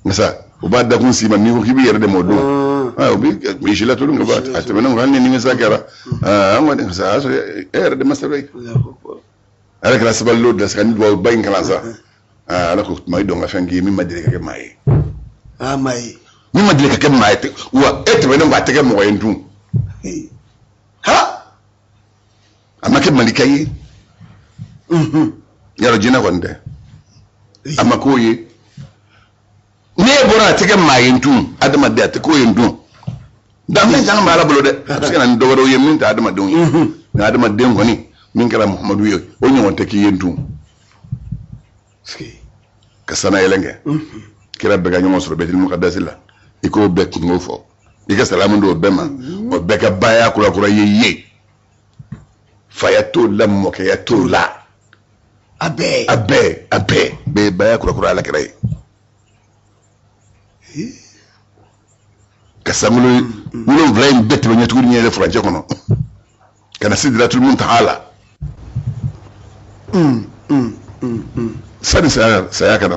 Speaker 1: Nka sa u b'a dakun s'i ma, n'i ko k'i b'i yɛrɛ dɛmɛ o don, o bɛ i si latunu ka bɔ a tɛmɛnen kɔ, hali ni nimisa kɛra, an kɔni sa a y'a sɔrɔ e yɛrɛ de ma sabali. Ala kɛra sabali o da ka ni dugawu ba in kalan sa. Aa, Ala ko tuma i dɔn ka fɛn k'i ye min ma deli ka kɛ maa ye.
Speaker 2: A ma ye.
Speaker 1: Min ma deli ka kɛ maa ye wa e tɛmɛnen kɔ, a tɛ kɛ mɔgɔ ye tun.
Speaker 2: Ha.
Speaker 1: A ma kɛ malika ye. Yarɔ, jinɛ kɔni tɛ, a ma k'o ye. N'e bɔra, a tɛ kɛ maa ye tun, adamaden a tɛ k'o ye tun. Danfɛn caman bɛ Ala bolo dɛ, a bɛ se ka na ni dɔ wɛrɛw ye min tɛ adamadenw ye, nka adamaden kɔni, min kɛra Muhamadu ye, o ɲɔgɔn tɛ k'i ye tun. Ka sana yɛlɛn kɛ, kira bɛɛ ka ɲɔgɔn sɔrɔ Bɛtil Mukadasi la, i k'o bɛɛ kungo fɔ, i ka salamu don o bɛɛ ma, o bɛɛ ka baya kurakura ye ye. Faya t'o la, mɔkɛya t'o la.
Speaker 2: A bɛɛ.
Speaker 1: A bɛɛ, a bɛɛ bɛɛ ye baya kurakura Ala kira ye. Ka sankolo 7 in bɛɛ tɛmɛ ɲɛtugu ni ɲɛyɛlɛ furancɛ kɔnɔ ka na Sidiratul Muntaha la. Sani saya ka na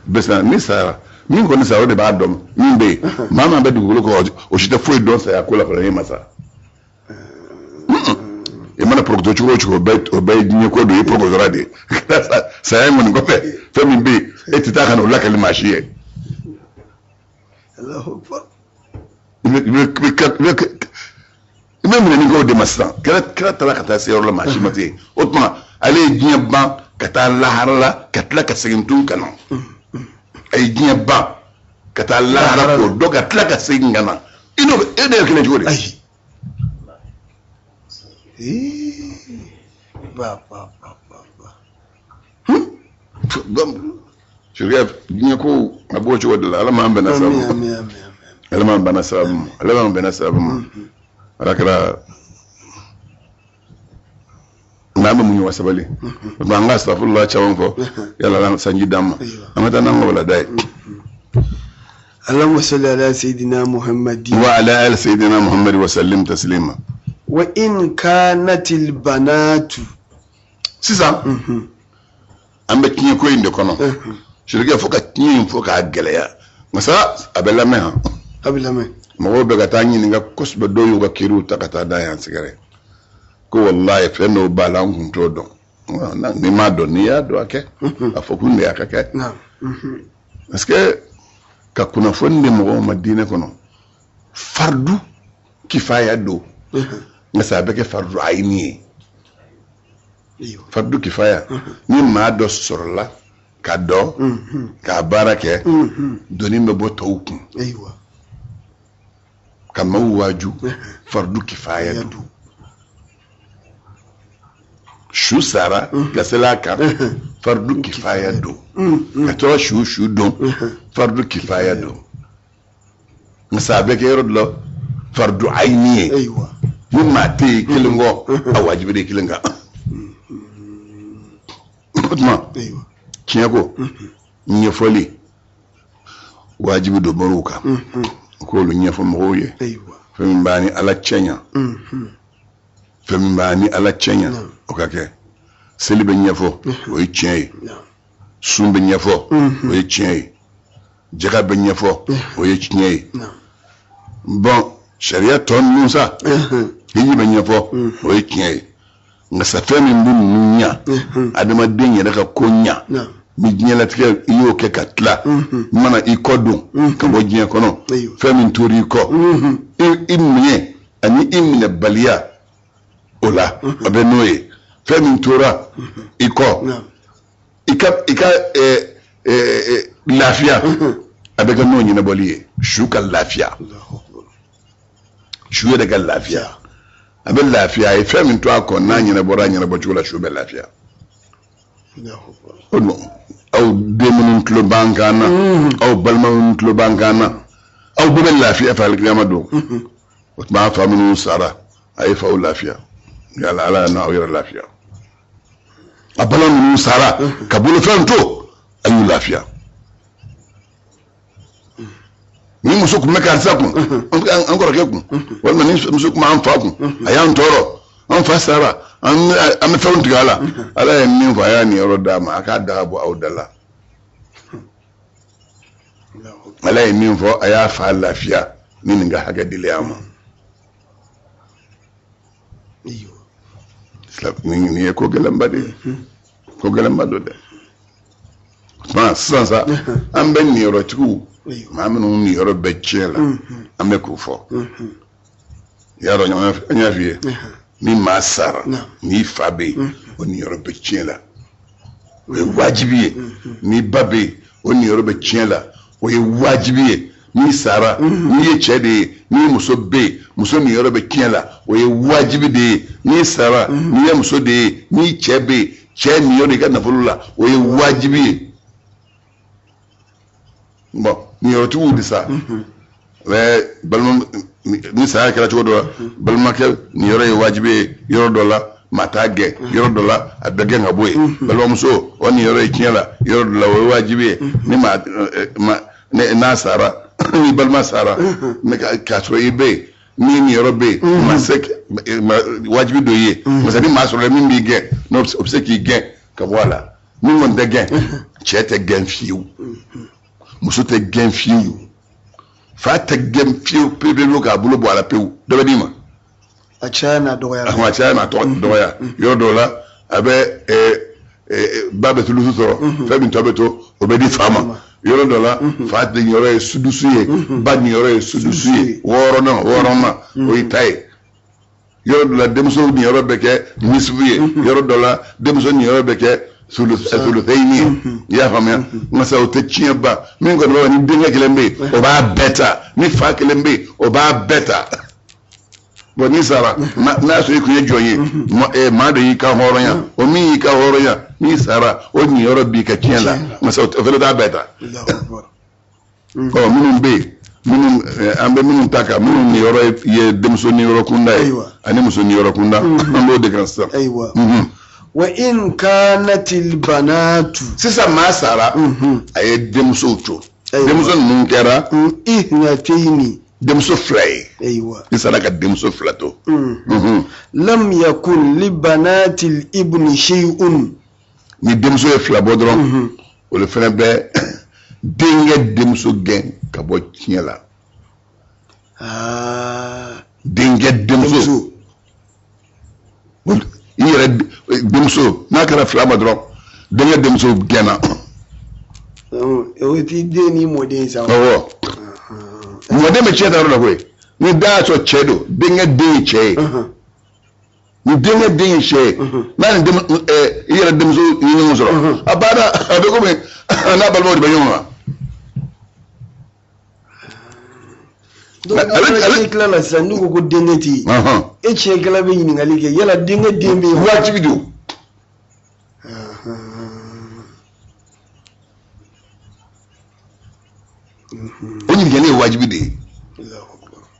Speaker 1: bɛɛ sa, ni sayara, min kɔni sara, o de b'a dɔn min bɛ yen. Maa maa bɛ dugukolo kɔ, o si tɛ foyi dɔn saya ko la fɔlɔ n'e ma sa. I mana porokoto cogo o cogo, o bɛɛ ye diɲɛ ko dɔ ye, porokotora de ye. Saya in kɔni kɔfɛ, fɛn min bɛ yen, e tɛ taa ka na o lakali maa si ye.
Speaker 2: Allahu akbar.
Speaker 1: I bɛ minɛ ni k'o de ma sisan. Kira taara ka taa se yɔrɔ la, maa si ma se yen. O tuma ale ye diɲɛ ban ka taa lahara la, ka tila ka segin tun ka na. A ye diɲɛ ban ka taa lahara k'o dɔn, ka tila ka segin ka na. I n'o e de ye kelen cogo di?
Speaker 2: Ayi. Ee. Ba ba ba ba ba.
Speaker 1: Donc sariya, diɲɛ ko a b'o cogo de la. Ala m'an bɛnna sababu ma.
Speaker 2: Ami, ami, ami.
Speaker 1: Ala m'an bɛnna sababu ma, Ala m'an bɛnna sababu ma. Ala kɛra n'an bɛ muɲu ka sabali. O tuma an ka astafurula caman fɔ yala Ala sanji d'an ma. An ka taa n'an ka walada ye.
Speaker 2: اللهم صل على سيدنا محمد.
Speaker 1: وعلى آل سيدنا محمد وسلم تسليما.
Speaker 2: وإن كانت البنات
Speaker 1: Sisan an bɛ tiɲɛ ko in de kɔnɔ, sirikɛ, fo ka tiɲɛ in fɔ k'a gɛlɛya, nka sa a bɛ lamɛn han.
Speaker 2: A bɛ lamɛn.
Speaker 1: Mɔgɔw bɛ ka taa ɲininka kosɛbɛ. Dɔw y'u ka kiriw ta ka taa da yan sɛgɛrɛ ko walayi, fɛn dɔw b'a la, an kun t'o dɔn. N'i m'a dɔn, n'i y'a dɔn, a kɛ a fɔ kun de y'a ka kɛ. Parce que ka kunnafoni di mɔgɔw ma diinɛ kɔnɔ, fardu kifaya don, nka sa a bɛ kɛ fardu ayini ye. Fardu kifaya, ni maa dɔ sɔrɔla ka dɔn k'a baara kɛ, doni bɛ bɔ tɔw kun. Ka maaw waaju, fardu kifaya don. Su sara ka seli a kan, fardu kifaya don. Ka tɔrɔ su don, fardu kifaya don. Nka sa a bɛ kɛ yɔrɔ dɔ la fardu ayini ye. Ni maa tɛ yen kelen kɔ, a wajibi de kelen kan. O tuma tiɲɛ ko ɲɛfɔli wajibi don moriw kan, u k'olu ɲɛfɔ mɔgɔw ye. Fɛn min b'a ni Ala cɛ ɲa, fɛn min b'a ni Ala cɛ ɲa, o ka kɛ. Seli bɛ ɲɛfɔ, o ye tiɲɛ ye. Sun bɛ ɲɛfɔ, o ye tiɲɛ ye. Jaga bɛ ɲɛfɔ, o ye tiɲɛ ye. Bɔn, sariya tɔ ninnu sa, hiji bɛ ɲɛfɔ, o ye tiɲɛ ye. Nka sa fɛn min bɛ ninnu ɲa, adamaden yɛrɛ ka ko ɲa ni diɲɛlatigɛ, i y'o kɛ ka tila, i mana i kɔ don ka bɔ diɲɛ kɔnɔ, fɛn min tor'i kɔ, i minɛ ani i minɛbaliya o la, a bɛ n'o ye. Fɛn min tora i kɔ, i ka lafiya, a bɛ kɛ n'o ɲɛnabɔli ye. Su ka lafiya, su yɛrɛ ka lafiya, a bɛ lafiya. A ye fɛn min to a kɔ, n'a ɲɛnabɔra a ɲɛnabɔ cogo la, su bɛ lafiya. O dun, aw den minnu tulo b'an kan na, aw balima minnu tulo b'an kan na, aw bɛɛ bɛ lafiya fɛ alikiyama don. O tuma a fa minnu sara, a ye faw lafiya. Yala Ala y'aw yɛrɛ lafiya. A balima minnu sara ka bolofɛn to, a y'u lafiya. Ni muso tun bɛ karisa kun, an kɔrɔkɛ kun, walima ni muso tun b'an fa kun, a y'an tɔɔrɔ, an fa sara, an bɛ fɛnw tigɛ a la. Ala ye min fɔ, a y'a niyɔrɔ d'a ma, a k'a daga bɔ aw da la. Ala ye min fɔ, a y'a fa lafiya ni nin ka hakɛ dilen a ma. Nin ye ko gɛlɛnba de ye. Ko gɛlɛnba don dɛ. O tuma sisan sa, an bɛ niyɔrɔtigiw, maa minnu niyɔrɔ bɛ tiɲɛ la, an bɛ k'o fɔ. I y'a dɔn, an y'a f'i ye, ni maa sara n'i fa bɛ yen, o niyɔrɔ bɛ tiɲɛ la, o ye wajibi ye. N'i ba bɛ yen, o niyɔrɔ bɛ tiɲɛ la, o ye wajibi ye. N'i sara, n'i ye cɛ de ye, n'i muso bɛ yen, muso niyɔrɔ bɛ tiɲɛ la, o ye wajibi de ye. N'i sara, n'i ye muso de ye, n'i cɛ bɛ yen, cɛ niyɔrɔ i ka nafolo la, o ye wajibi ye. Bon, niyɔrɔtigiw de sa bɛ balima, ni saya kɛra cogo dɔ la, balimakɛ niyɔrɔ ye wajibi ye yɔrɔ dɔ la, maa t'a gɛn yɔrɔ dɔ la, a bɛ gɛn ka bɔ yen. Balimamuso, o niyɔrɔ ye tiɲɛ la yɔrɔ dɔ la, o ye wajibi ye. Ni maa n'a sara, ni balima sara k'a sɔrɔ i bɛ yen, ni niyɔrɔ bɛ yen, ma se wajibi dɔ ye. Parce que ni maa sɔrɔla min b'i gɛn, n'o bɛ se k'i gɛn ka bɔ a la. Min kɔni tɛ gɛn, cɛ tɛ gɛn fiyewu, muso tɛ gɛn fiyewu, fa tɛ gɛn fiyewu pewu k'a bolo bɔ a la pewu. Dɔ bɛ d'i ma.
Speaker 2: A caya n'a dɔgɔya.
Speaker 1: A caya n'a dɔgɔya. Yɔrɔ dɔw la, a bɛ ba bɛ sulusu sɔrɔ, fɛn min tɔ bɛ to, o bɛ di fa ma. Yɔrɔ dɔ la, fa niyɔrɔ ye sudusu ye, ba niyɔrɔ ye sudusu ye, wɔɔrɔnan wɔɔrɔnan, o y'i ta ye. Yɔrɔ dɔ la, denmuso niyɔrɔ bɛ kɛ nisifu ye. Yɔrɔ dɔ la, denmuso niyɔrɔ bɛ kɛ sulutɛyini ye. I y'a faamuya? Nka sa, o tɛ tiɲɛ ba min kɔni b'a, ni denkɛ kelen bɛ yen, o b'a bɛɛ ta. Ni fa kelen bɛ yen, o b'a bɛɛ ta. Bon, n'i sara, n'a y'a sɔrɔ i kun ye jɔn ye, maa dɔ y'i ka hɔrɔnya, o min y'i ka hɔrɔnya, n'i sara, o niyɔrɔ b'i ka tiɲɛ la. Nka sa, o fana t'a bɛɛ ta. Ɔ, minnu bɛ yen, minnu an bɛ minnu ta kan, minnu niyɔrɔ ye denmuso niyɔrɔ kunda ye ani muso niyɔrɔ kunda, an b'o de kan sisan.
Speaker 2: Ayiwa. Wa in kanatil banatu.
Speaker 1: Sisan, maa sara, a ye denmusow to. Denmuso ninnu kɛra
Speaker 2: ihnatayni.
Speaker 1: Denmuso fila ye. I sara ka denmuso fila to.
Speaker 2: Lam yakun li banatil ibni shay'un.
Speaker 1: Ni denmuso ye fila bɔ dɔrɔn, o de fana bɛ denkɛ denmuso gɛn ka bɔ tiɲɛ la. Denkɛ denmuso, i yɛrɛ denmuso, n'a kɛra fila ma dɔrɔn, denkɛ denmuso gɛnna.
Speaker 2: O t'i den ni mɔden sa.
Speaker 1: Awɔ, mɔden bɛ tiɲɛ ta yɔrɔ la koyi. Ni da y'a sɔrɔ cɛ don, denkɛ den ye cɛ ye, ni denkɛ den ye cɛ ye, n'a ni i yɛrɛ denmuso ye ɲɔgɔn sɔrɔ, a banna. A bɛ komi n'a balimaw de bɛ ɲɔgɔn kan.
Speaker 2: Donc ale tila la sisan, n'u ko ko denkɛ tɛ yen, e tiɲɛkɛla bɛ ɲininkali kɛ yala denkɛ den bɛ yen?
Speaker 1: Wajibi don. O ɲininkali ye wajibi de ye.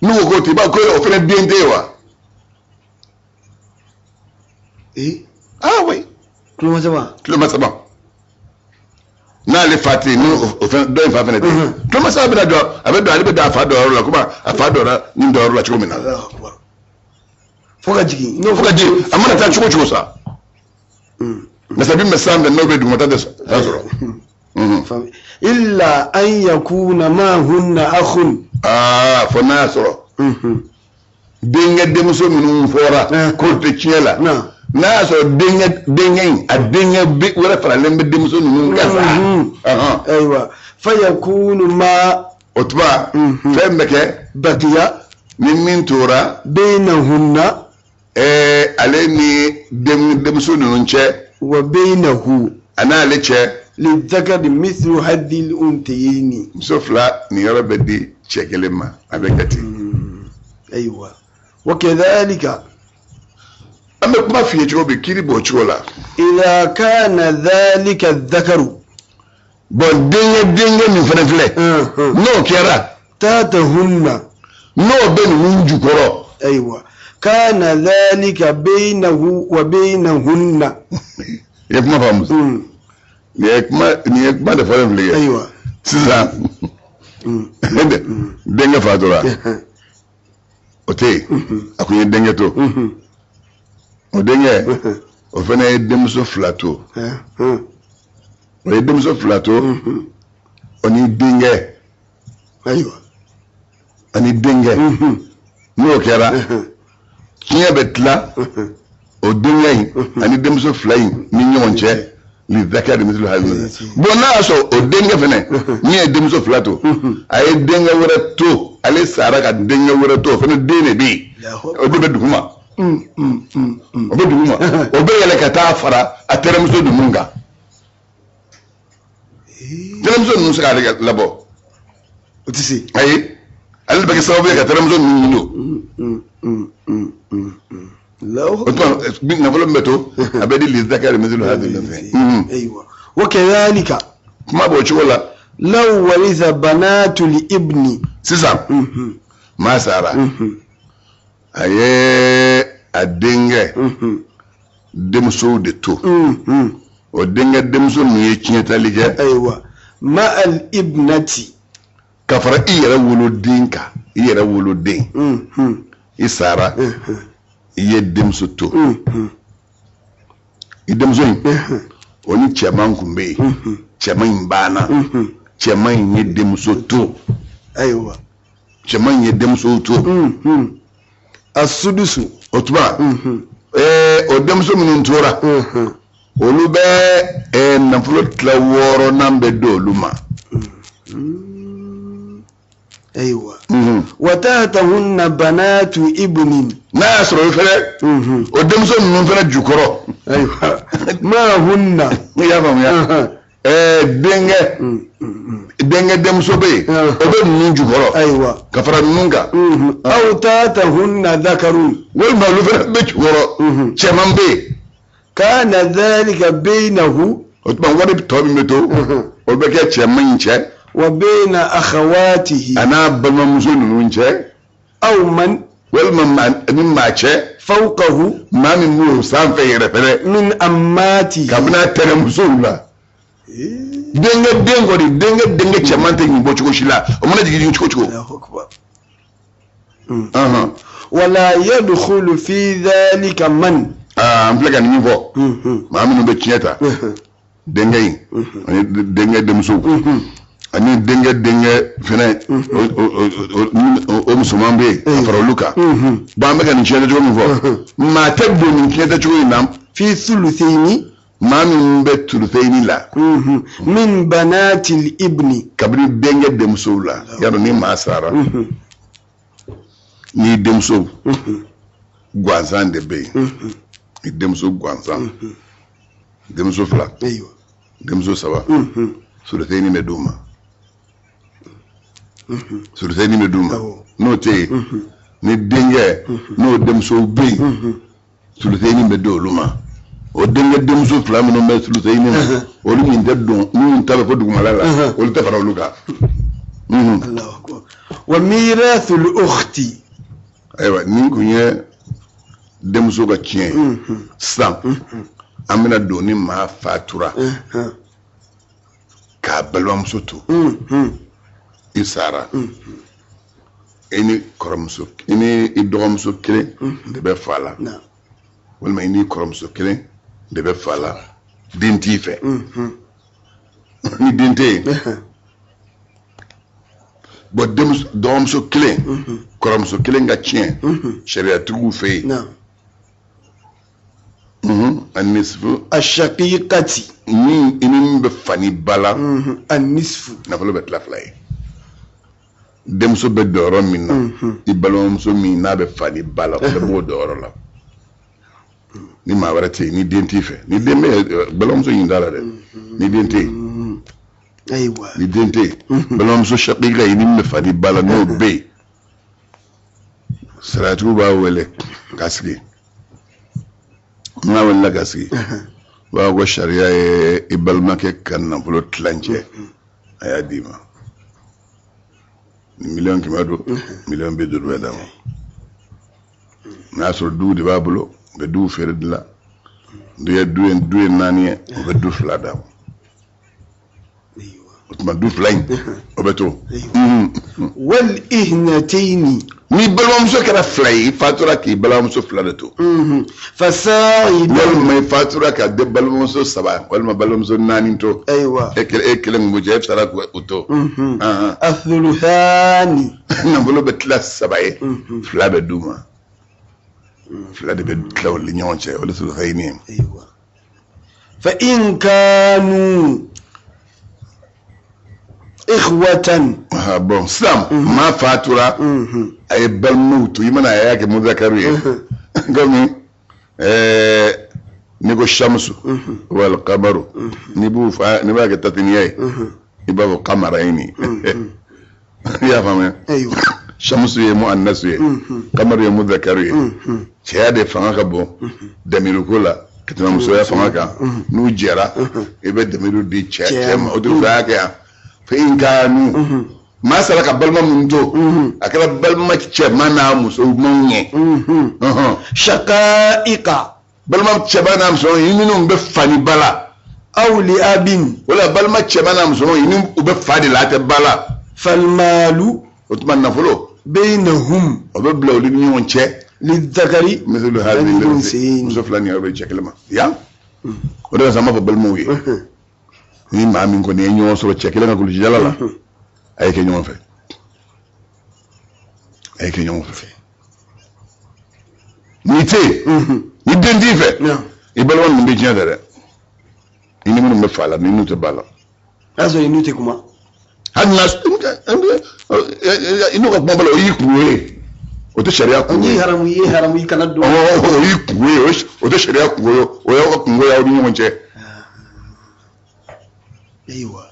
Speaker 1: N'u ko k'o tɛ, i b'a ko o fana den tɛ yen wa?
Speaker 2: Ee.
Speaker 1: Ah oui.
Speaker 2: Tuloma saba.
Speaker 1: Tuloma saba. N'ale fa tɛ yen, ni o fɛn dɔ in fa fana tɛ yen, tuloma saba bɛna jɔ, a bɛ don, ale bɛ don a fa dɔnyɔrɔ la, komi a fa dɔnna nin dɔnyɔrɔ la cogo min na.
Speaker 2: Fo ka jigin.
Speaker 1: Fo ka jigin, a mana taa cogo o cogo sa. Masa min bɛ sanfɛ, n'o bɛ dugumata tɛ sɔrɔ.
Speaker 2: Illa an yakuna ma'ahunna akhun.
Speaker 1: Aa, fo n'a y'a sɔrɔ denkɛ denmuso minnu fɔra k'o tɛ tiɲɛ la, n'a y'a sɔrɔ denkɛ denkɛ in, a denkɛ wɛrɛ faralen bɛ denmuso ninnu kan
Speaker 2: sa. Ayiwa, fa yakunu ma.
Speaker 1: O tuma, fɛn bɛ kɛ.
Speaker 2: Bakiya.
Speaker 1: Ni min tora.
Speaker 2: Bainahunna.
Speaker 1: Ale ni denmuso ninnu cɛ.
Speaker 2: Wa bainahu.
Speaker 1: A n'ale cɛ.
Speaker 2: Lidhakari mithlu hadhil untayayni.
Speaker 1: Muso fila niyɔrɔ bɛ di cɛ kelen ma, a bɛ kɛ ten.
Speaker 2: Ayiwa, wa kadhalika.
Speaker 1: An bɛ kuma f'i ye cogo min, kiiri b'o cogo la.
Speaker 2: Idha kana dhalika dhakaru.
Speaker 1: Bon, denkɛ denkɛ min fana filɛ, n'o kɛra.
Speaker 2: Tatahunna.
Speaker 1: N'o bɛ ninnu jukɔrɔ.
Speaker 2: Ayiwa, kana dhalika bainahu wa bainahunna.
Speaker 1: I ye kuma faamu? Nin ye kuma de fɔlen filɛ ye. Sisan, denkɛ fatura, o tɛ yen, a kun ye denkɛ to. O denkɛ, o fana ye denmuso fila to. O ye denmuso fila to, o ni denkɛ. Ani denkɛ, n'o kɛra, tiɲɛ bɛ tila o denkɛ in ani denmuso fila in ni ɲɔgɔn cɛ. Lizakari mithlu hazzil bon n'a y'a sɔrɔ o denkɛ fɛnɛ min ye denmuso fila to, a ye denkɛ wɛrɛ to, ale sara ka denkɛ wɛrɛ to, o fɛnɛ den de bɛ yen, o de bɛ duguma, o bɛ duguma, o bɛ yɛlɛ ka taa fara a tɛnɛmuso ninnu kan. Tɛnɛmuso ninnu se k'ale labɔ?
Speaker 2: O tɛ se.
Speaker 1: Ayi, ale de bɛ kɛ sababu ye ka tɛnɛmuso ninnu don. O tuma nafolo min bɛ to, a bɛ di lizakari mithlu hazzil unsayayn.
Speaker 2: Ayiwa, wa kadhalika,
Speaker 1: kuma b'o cogo la.
Speaker 2: Law waritha banatul ibni.
Speaker 1: Sisan maa sara, a ye a denkɛ denmusow de to. O denkɛ denmuso ninnu ye tiɲɛtali kɛ.
Speaker 2: Ayiwa, ma al ibnati.
Speaker 1: Ka fara i yɛrɛ woloden kan, i yɛrɛ woloden. I sara, i ye denmuso to. I denmuso in, o ni cɛman kun bɛ yen, cɛman in banna, cɛman in ye denmuso to.
Speaker 2: Ayiwa,
Speaker 1: cɛman in ye denmuso to.
Speaker 2: Asudusu.
Speaker 1: O tuma o denmuso minnu tora, olu bɛ nafolo tila wɔɔrɔnan bɛ di olu ma.
Speaker 2: Ayiwa, wa tahtahunna banatu ibnin.
Speaker 1: N'a y'a sɔrɔ o fɛnɛ, o denmuso ninnu fɛnɛ jukɔrɔ.
Speaker 2: Ayiwa, ma hunna.
Speaker 1: I y'a faamuya? Denkɛ denkɛ denmuso bɛ yen, o bɛ ninnu jukɔrɔ.
Speaker 2: Ayiwa.
Speaker 1: Ka fara ninnu kan.
Speaker 2: Aw tahtahunna dhakarun.
Speaker 1: Walima olu fɛnɛ bɛ jukɔrɔ, cɛman bɛ yen.
Speaker 2: Kana dhalika baynahu.
Speaker 1: O tuma wari tɔ min bɛ to, o bɛ kɛ cɛman in cɛ.
Speaker 2: Wa bayna akhawatihi.
Speaker 1: A n'a balimamuso ninnu cɛ.
Speaker 2: Aw man.
Speaker 1: Walima ni maa cɛ.
Speaker 2: Fawqahu.
Speaker 1: Maa min b'o sanfɛ yɛrɛ fɛnɛ.
Speaker 2: Min ammatihi.
Speaker 1: Kabini a tɛnɛmusow la. Denkɛ den kɔni, denkɛ denkɛ cɛman tɛ nin bɔ cogo si la, o mana jigin cogo cogo.
Speaker 2: Wala yadkhulu fi dhalika man.
Speaker 1: Aa, an filɛ ka nin min fɔ, maa minnu bɛ tiɲɛ ta, denkɛ in ani denkɛ denmusow ani denkɛ denkɛ fɛnɛ, o musoman bɛ yen ka fara olu kan. Bon, an bɛ ka nin tiɲɛ cogo min fɔ, maa tɛ don nin tiɲɛ cogo in na.
Speaker 2: Fi thuluthayni.
Speaker 1: Maa min bɛ thuluthayni la.
Speaker 2: Min banatil ibni.
Speaker 1: Kabini denkɛ denmusow la, y'a dɔn ni maa sara, n'i denmuso gansan de bɛ yen, i denmuso gansan, denmuso fila, denmuso saba, thuluthayni bɛ d'u ma, thuluthayni bɛ d'u ma. N'o tɛ yen, ni denkɛ n'o denmusow bɛ yen, thuluthayni bɛ di olu ma. O denkɛ denmuso fila minnu bɛ thuluthayni na, olu min tɛ don, minnu ta bɛ fɔ dugumala la, olu tɛ fara olu kan.
Speaker 2: Wa mirathul ukhti.
Speaker 1: Ayiwa, nin kun ye denmuso ka tiɲɛ ye. Sisan an bɛna don ni maa fatura k'a balimamuso to. I sara, i ni kɔrɔmuso, i ni i dɔgɔmuso kelen de bɛ fa la, walima i ni kɔrɔmuso kelen de bɛ fa la, den t'i fɛ. Ni den tɛ yen, bon, denmuso dɔgɔmuso kelen, kɔrɔmuso kelen ka tiɲɛ sariyatigiw fɛ yen, anisfu.
Speaker 2: Ashaqiqati.
Speaker 1: Min i ni min bɛ fa ni ba la.
Speaker 2: Anisfu.
Speaker 1: Nafolo bɛ tila fila ye. Denmuso bɛ dɔyɔrɔ min na, i balimamuso min n'a bɛ fa ni ba la, o bɛ b'o dɔyɔrɔ la. Ni maa wɛrɛ tɛ yen, ni den t'i fɛ, ni den bɛ, balimamuso ɲin t'a la dɛ, ni den tɛ yen.
Speaker 2: Ayiwa.
Speaker 1: Ni den tɛ yen, balimamuso shaqiqa i ni min bɛ fa ni ba la, n'o bɛ yen, sariyatigiw b'a wele ka sigi. N'a welela ka sigi, u b'a fɔ ko sariya ye i balimakɛ ka nafolo tilancɛ, a y'a d'i ma. Ni 100 000 000 don, 50 000 000 bɛ d'a ma. N'a y'a sɔrɔ duw de b'a bolo, u bɛ duw feere de la. Du ye du ye du ye naani ye, u bɛ du fila d'a ma. O tuma du fila in, o bɛ to.
Speaker 2: Wal ihnatayni.
Speaker 1: Ni balimamuso kɛra fila ye, i fatura k'i balimamuso fila de to.
Speaker 2: Fasaidan.
Speaker 1: Walima i fatura ka den balimamuso saba walima balimamuso naani to.
Speaker 2: Ayiwa.
Speaker 1: E kelen, e kelen kun b'o cɛ, e sara k'o to.
Speaker 2: Athuluthani.
Speaker 1: Nafolo bɛ tila saba ye, fila bɛ d'u ma. Fila de bɛ tila olu ni ɲɔgɔn cɛ, o de thuluthayni ye.
Speaker 2: Ayiwa. Fa in kanu ikhwatan.
Speaker 1: Ah, bon sisan maa fatura a ye balimaw to i mana a y'a kɛ muzakaru ye komi n'i ko shamsu wal kamaru n'i b'u fa n'i b'a kɛ tatiniya ye i b'a fɔ kamarayini i y'a faamuya shamsu ye muannasu ye kamaru ye muzakaru ye cɛya de fanga ka bon damiruko la ka tɛmɛ musoya fanga kan n'u jɛra i bɛ damiru di cɛ ma o de y'a kɛ yan fa in kanu maa sara ka balima min to a kɛra balima cɛman n'a musomanw ye
Speaker 2: shaqa'iqa
Speaker 1: balima cɛba n'a musoman i minnu bɛ fa ni ba la
Speaker 2: aw li abin
Speaker 1: wala balima cɛba n'a musoman i ni u bɛ fa de la a tɛ ba la
Speaker 2: falmalu
Speaker 1: o tuma nafolo
Speaker 2: bainahum
Speaker 1: o bɛ bila olu ni ɲɔgɔn cɛ
Speaker 2: lidhakari
Speaker 1: mithlu hadhi muso fila ni bɛ cɛ kelen ma yan o de la sa an b'a fɔ balimaw ye ni maa min kɔni ye ɲɔgɔn sɔrɔ cɛ kelen ka kulusijala la a ye kɛ ɲɔgɔn fɛ a ye kɛ ɲɔgɔn fɛ n'i tɛ yen ni den t'i fɛ i balima ninnu bɛ tiɲɛ tɛ dɛ i ni minnu bɛ fa la ni n'u tɛ ba la.
Speaker 2: O y'a sɔrɔ i n'u tɛ kuma.
Speaker 1: Hali n'a i n'u ka kuma bala o y'i kungo ye o tɛ sariya kungo ye.
Speaker 2: I ye haramu i ye haramu i kana don.
Speaker 1: O y'i kungo ye o tɛ sariya kungo ye o y'aw ka kungo ye aw ni ɲɔgɔn cɛ.
Speaker 2: Ayiwa.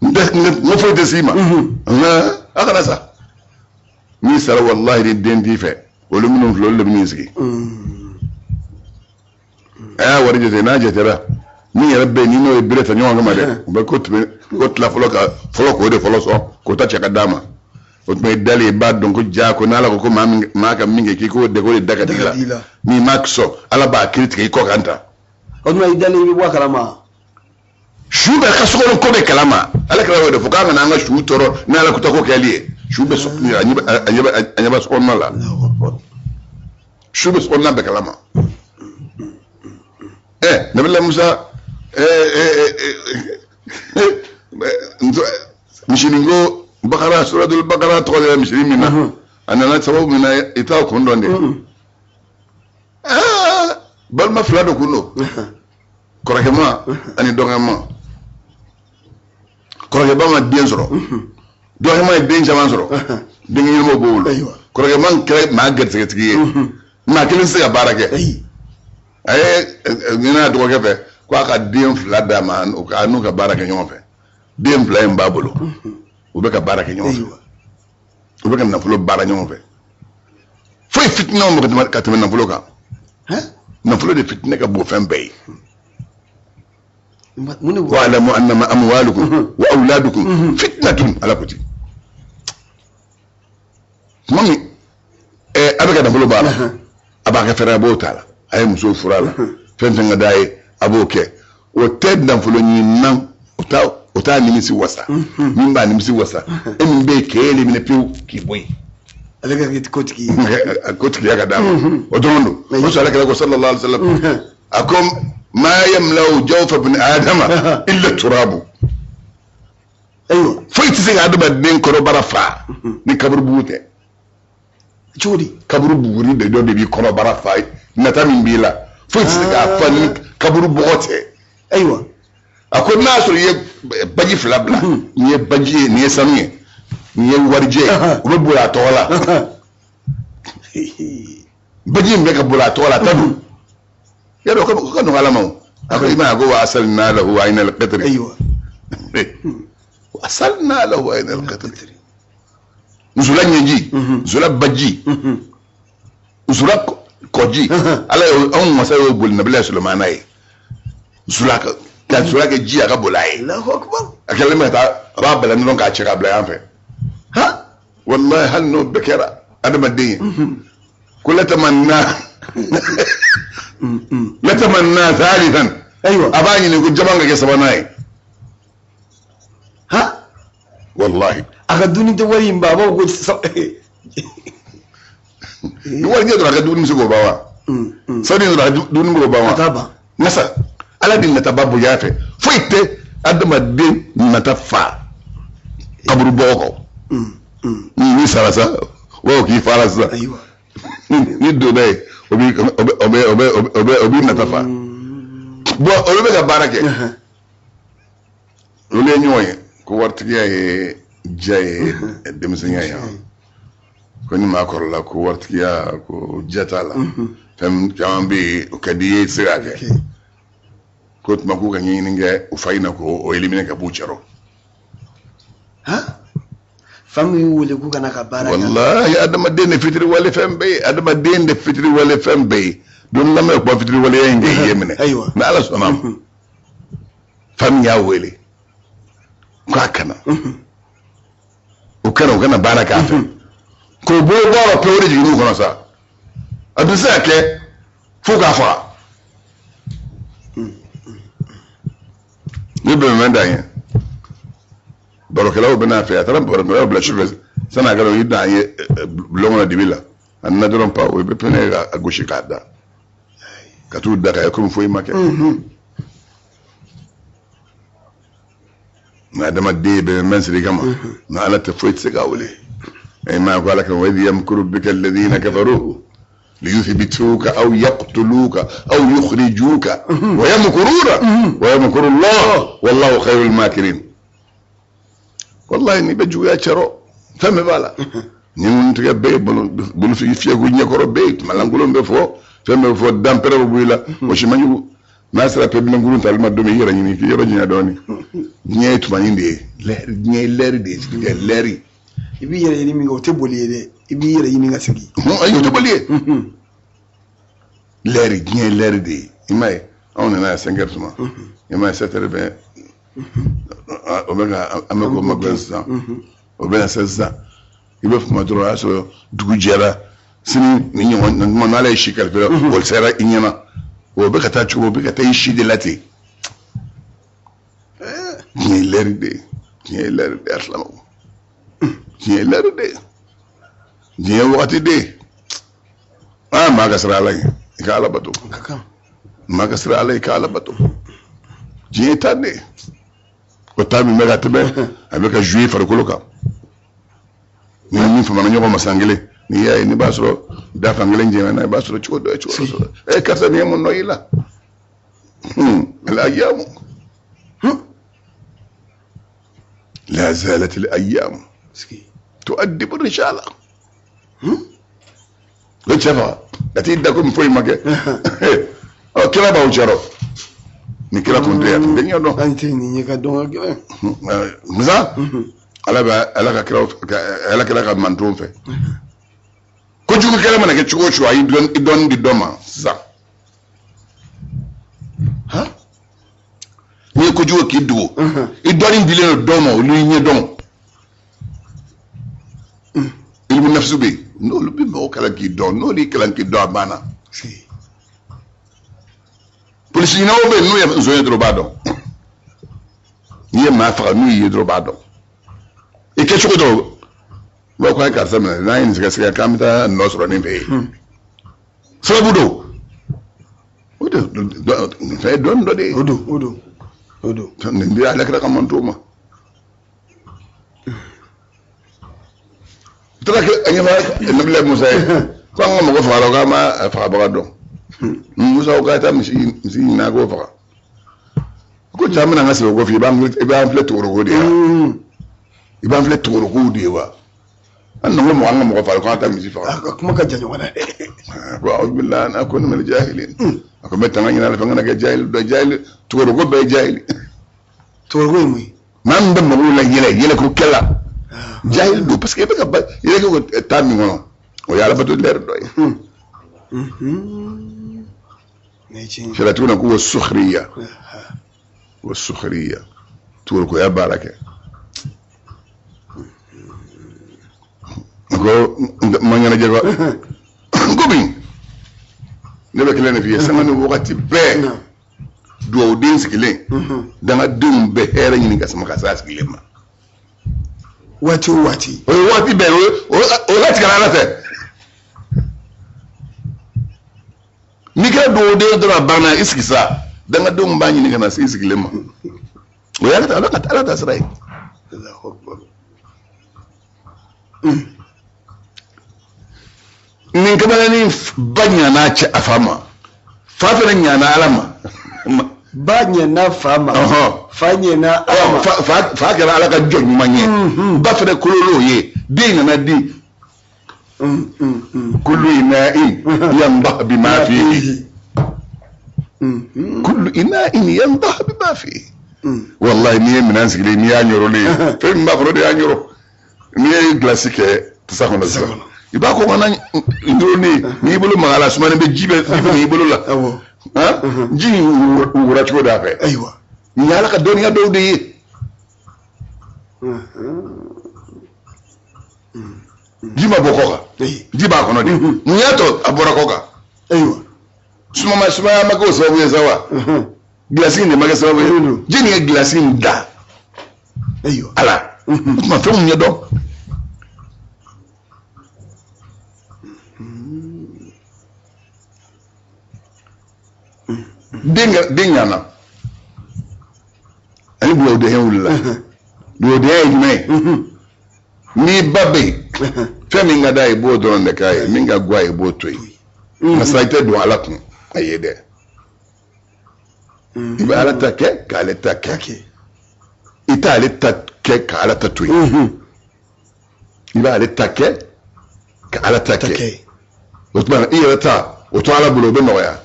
Speaker 1: N tɛ n foyi tɛ s'i ma. A kana sa. N'i sara walahi ni den t'i fɛ olu minnu filɛ olu de bɛ n'i sigi. A y'a wari jate n'a jatera min yɛrɛ bɛ yen ni n'o ye bere ta ɲɔgɔn kama dɛ u bɛ ko ko tila fɔlɔ ka fɔlɔ k'o de fɔlɔ sɔn k'o ta cɛ ka d'a ma o tuma i dalen i b'a dɔn ko jaa ko n'ala ko ko maa min maa ka min kɛ k'i k'o de k'o de da ka di i la n'i ma sɔn ala b'a kiiri tigɛ i kɔ kan ta.
Speaker 2: O tuma i dalen i bɛ bɔ a kalama.
Speaker 1: Su bɛ ka sokɔnɔ ko bɛ kalama ala kira y'o de fɔ k'an kana an ka su tɔɔrɔ n'ala ko ta ko kɛli ye su bɛ a ɲɛ bɛ sokɔnɔna la su bɛ sokɔnɔna bɛɛ kalama nabila musa misinin ko bakara suratul bakara tɔgɔ de misinin min na a nana sababu min na i t'a kun dɔn de balima fila de kun don kɔrɔkɛma ani dɔgɔkɛma kɔrɔkɛba ma den sɔrɔ dɔgɔkɛma ye den caman sɔrɔ denkɛ ɲɛnamaw b'o bolo kɔrɔkɛma kɛra maa garisɛgɛtigi ye maa kelen tɛ se ka baara kɛ a ye ɲin'a dɔgɔkɛ fɛ ko a ka den fila d'a ma a n'u ka baara kɛ ɲɔgɔn fɛ den fila in b'a bolo u bɛ ka baara kɛ ɲɔgɔn fɛ u bɛ ka nafolo baara ɲɔgɔn fɛ foyi fitinɛw ma ka tɛmɛ nafolo kan nafolo de fitinɛ ka bon fɛn bɛɛ ye. Wa'lamu annama amwalukum wa awladukum fitnatun ala ko ten tuma min a bɛ ka nafolo baara a b'a kɛ fɛrɛ a b'o t'a la a ye muso furu a la fɛn fɛn ka d'a ye a b'o kɛ o tɛ nafolo ɲini na o t'a nimisi wasa min b'a nimisi wasa e min bɛ yen k'e de minɛ pewu k'i bɔ yen.
Speaker 2: Ale ka kɛ kotigi ye.
Speaker 1: Kotigiya ka d'a ma o dɔrɔn don o sɔrɔ ala kira ko sallallahu alaihi wasallam a ko ma yamla'u jawfa ibn adama illa turabu.
Speaker 2: Ayiwa
Speaker 1: foyi tɛ se ka adamaden kɔnɔbara fa ni kaburu bugu tɛ.
Speaker 2: Cogo di?
Speaker 1: Kaburu buguri de dɔ de b'i kɔnɔbara fa nata min b'i la foyi tɛ se k'a fa ni kaburu bɔgɔ tɛ.
Speaker 2: Ayiwa
Speaker 1: a ko n'a sɔrɔ i ye baji fila bila nin ye baji ye nin ye sanu ye nin ye warijɛ ye u bɛ boli a tɔgɔ la baji in bɛ ka boli a tɔgɔ la a ta dun yadɔ o ka nɔgɔ ala ma o a ko i ma ye a ko wa asalna lahu ayna al-qitri.
Speaker 2: Ayiwa
Speaker 1: wa asalna lahu ayna al-qitri musola ɲɛji musola baji musola kɔji ala y'o anw masa y'o boli nabila Sulemana ye musola ka musola kɛ ji a ka boli a ye.
Speaker 2: Allahu akbar.
Speaker 1: A kɛlen bɛ ka taa a b'a bala dɔrɔn k'a cɛ k'a bila yan fɛ wallahi hali n'o bɛɛ kɛra adamaden ye ko latamanna latamanna thalithan.
Speaker 2: Ayiwa
Speaker 1: a b'a ɲini ko jama ka kɛ sabanan ye. Wallahi
Speaker 2: a ka dumuni tɛ wari in ba a b'a fɔ ko
Speaker 1: ni wari ɲɛ dɔrɔn a ka dumuni bɛ se k'o ban wa sanu dɔrɔn a ka dumuni bɛ k'o ban wa
Speaker 2: a t'a ban
Speaker 1: nasa ala de nataba bonya fɛ foyi tɛ adamaden nata fa kaburu bɔgɔ kɔ n'i sara sa o k'i fara sisan ni donna yen o b'i nata fa. Bon, olu bɛ ka baara kɛ, olu ye ɲɔgɔn ye ko waritigiya ye diya ye denmisɛnya ye, ko ni maa kɔrɔla, ko waritigiya ko diya t'a la, fɛn caman bɛ yen, o ka di i ye, i tɛ se k'a kɛ. Ko tuma k'u ka ɲɛɲini kɛ u fa in na, k'o éliminer ka b'u cɛrɔ.
Speaker 2: Fa min y'u wele k'u kana ka baara
Speaker 1: kɛ. Walahi, adamaden de fitiriwale fɛn bɛɛ ye, adamaden de fitiriwale fɛn bɛɛ ye. Don lamɛn kuma fitiriwaleya in kɛ i ye minɛ. Mɛ Ala sɔnna ma, fa min y'a wele k'a kana, u kana baara k'a fɛ, k'o bɔ baara pewu, o de jiginn'u kɔnɔ sa. A bɛ se ka kɛ fo k'a faga. Ni bɛnbɛn dan ye, barokɛlaw bɛ n'a fɛ, a taara barokɛlaw bila sufɛ sani a ka dɔn i dan ye bulon kɔnɔ dibi la. A nana dɔrɔn, pa, o bɛ pɛnɛ ka gosi k'a da, ka t'u da ka ye komi foyi ma kɛ. Nka adamaden bɛ mɛn siri kama, nka Ala tɛ, foyi tɛ se k'a wele. E ma ko Ala kan: wa idh yamkuru bika alladhina kafaru liyuthbituka aw yaqtuluka aw yukhrijuka wa yamkuruna wa yamkuru Allah wallahu khayrul makirin. Wallahi, n'i bɛ juguya cɛrɔ, fɛn bɛɛ b'a la. Ni mun tigɛ bɛɛ ye, bolo fiyɛko ɲɛkɔrɔ bɛɛ ye, kumalankolon bɛ fɔ, fɛn bɛɛ bɛ fɔ, danpɛrɛ bɛ bɔ i la, o si man jugu. N'a sera pebilenkurun tali ma don min, i yɛrɛ ɲini k'i yɔrɔ janya dɔɔnin. Diɲɛ ye tumani de ye, diɲɛ ye lɛri de ye, lɛri.
Speaker 2: I b'i yɛrɛ ɲini min kɛ, o tɛ boli ye dɛ, i b'i yɛrɛ ɲini ka segin.
Speaker 1: Ayi, o tɛ boli ye. Lɛri, diɲɛ ye lɛri de ye. I m'a ye, anw nana yan 5 heures tuma, i m'a ye, 7 heures bɛ, o bɛ ka an bɛ ko magɛn sisan, o bɛ na se sisan. I bɛ kuma dɔrɔn, o y'a sɔrɔ dugu jɛra. Sini ni ɲɔgɔn tuma, n'Ala ye si kalifa, o sera i ɲɛna, o bɛ ka taa cogo, o bɛ ka taa i si de la ten. Diɲɛ ye lɛri de ye, diɲɛ ye lɛri de ye, asilamɛw, diɲɛ ye lɛri de ye, diɲɛ ye wagati de ye. Aa, maa ka siran Ala ye, i ka Ala bato. Maa ka siran Ala ye, i ka Ala bato. Diɲɛ ye tan de ye. O temps min bɛ ka tɛmɛ, a bɛ ka jouer farikolo kan. Ni min famana ɲɔgɔn ma san kelen, n'i y'a ye, n'i b'a sɔrɔ da fan kelen jɛngɛnna, i b'a sɔrɔ cogo dɔ ye, cogo dɔ sɔrɔ. Ɛ, karisa, nin ye mun nɔ y'i la? Al-ayyamu la zalat al-ayyamu tu'addibu rijala. O cɛ faga ka t'i da komi foyi ma kɛ. Ɔ, kira b'aw cɛrɔ, ni kira tun tɛ yan, tun tɛ ɲɛ dɔn.
Speaker 2: An tɛ nin ye ka dɔn ka gɛlɛn.
Speaker 1: Musa, Ala bɛ Ala ka kira, Ala kira ka manton fɛ. Kojugu kɛlɛ mana kɛ cogo o cogo, a y'i dɔnni di dɔ ma sisan. N'i ye kojugu k'i dogo, i dɔnni dilen don dɔw ma, olu y'i ɲɛ dɔn. Ilimu nafsu bɛ yen, n'olu bɛ mɔgɔw kalan k'i dɔn, n'olu y'i kalan k'i dɔn, a banna. Polisi ɲinɛw bɛ yen, n'u ye nson ye dɔrɔn, u b'a dɔn. N'i ye maa faga, n'u y'i ye dɔrɔn, u b'a dɔn. I kɛcogo dɔrɔn, u b'a fɔ ko a ye karisa minɛ, n'an ye nin sɛgɛsɛgɛ k'an bɛ taa nɔ sɔrɔ nin fɛ yen, sababu don. O de fɛn ye dɔnni dɔ de ye.
Speaker 2: O don, o don, o don.
Speaker 1: Nin di Ala kira ka manto ma. U taara kɛ a ɲɛfɔ Nabila Musa ye ko an ka mɔgɔ fagara, k'an ma fagabaga dɔn. Musa ko k'a taa misi misi ɲini, a k'o faga. Ko cɛ, an bɛna an ka sɛbɛn ko f'i ye, i b'an filɛ togoroko de ye wa? I b'an filɛ togorokow de ye wa? An nana ko mɔgɔ, an ka mɔgɔ faga, ko an taa misi faga.
Speaker 2: A kuma ka jan ɲɔgɔn na dɛ.
Speaker 1: Ko a'udhu billahi an akuna minal jahilin. A ko n bɛ tanga ɲini Ala fɛ, n kana kɛ jahili dɔ, jahili togoroko bɛɛ ye jahili.
Speaker 2: Togoroko ye mun ye?
Speaker 1: Maa min bɛ mɔgɔw la yɛlɛ yɛlɛko kɛ la, jahili don, parce que i bɛ ka ba yɛlɛko ko taa min kɔnɔ, o ye Alabato lɛri dɔ ye.
Speaker 2: Nin ye tiɲɛ ye.
Speaker 1: Sariya na ko wa sukhriya, wa sukhriya, togorokoya baara kɛ. A ko ma ɲɛnajɛ ko komi ne bɛ kelen de f'i ye, sanga ni wagati bɛɛ, dugawuden sigilen, dangadenw bɛ hɛrɛ ɲini ka sama ka s'a sigilen ma.
Speaker 2: Waati o waati.
Speaker 1: O ye waati bɛɛ, o latigɛra Ala fɛ. N'i kɛra dugawuden dɔrɔn, a banna, i sigi sa, dangadenw b'a ɲini ka na se i sigilen ma. O ye Ala ta sira ye.
Speaker 2: Allahu akbar.
Speaker 1: Nin kamalennin ba ɲana cɛ a fa ma, fa fana ɲana Ala ma.
Speaker 2: Ba ɲɛna fa ma, fa ɲɛna ala ma.
Speaker 1: Fa kɛra ala ka jɔn ɲuman ye, ba fana kolol'o ye, den nana di. Kullu ina'in yandah bima fihi, kullu ina'in yandah bima fihi. Wallahi, n'i ye minɛn sigilen, n'i y'a ɲɔrɔlen ye, fɛn min b'a kɔnɔ de y'a ɲɔrɔ. N'i ye gilasi kɛ tasa kɔnɔ sisan, i b'a kɔ kɔnɔ ɲɔrɔlen, n'i bolo maga a la, sumani bɛ ji bɛ i bolo la, ji in wugura cogo d'a fɛ.
Speaker 2: Ayiwa.
Speaker 1: Nin ye ala ka dɔnniya dɔw de ye. Ji ma bɔ kɔ kan, ji b'a kɔnɔ de. Mun y'a to a bɔra kɔ kan?
Speaker 2: Ayiwa.
Speaker 1: Sumaya, sumaya ma k'o sababu ye sa wa? Gilasi in de ma kɛ sababu ye? Ji nin ye gilasi in da.
Speaker 2: Ayiwa.
Speaker 1: Ala, o tuma fɛnw ɲɛdɔn. Den ɲana ani dugawudenya wulila. Dugawudenya ye jumɛn ye? N'i ba bɛ yen, fɛn min ka d'a ye, i b'o dɔrɔn de k'a ye. Min ka go a ye, i b'o to yen. Nka sa, i tɛ don ala kun a ye dɛ. I bɛ ala ta kɛ k'ale ta kɛ, i t'ale ta kɛ ka ala ta to yen. I b'ale ta kɛ ka ala ta kɛ. O tuma, i yɛrɛ ta, o to ala bolo, o bɛ nɔgɔya.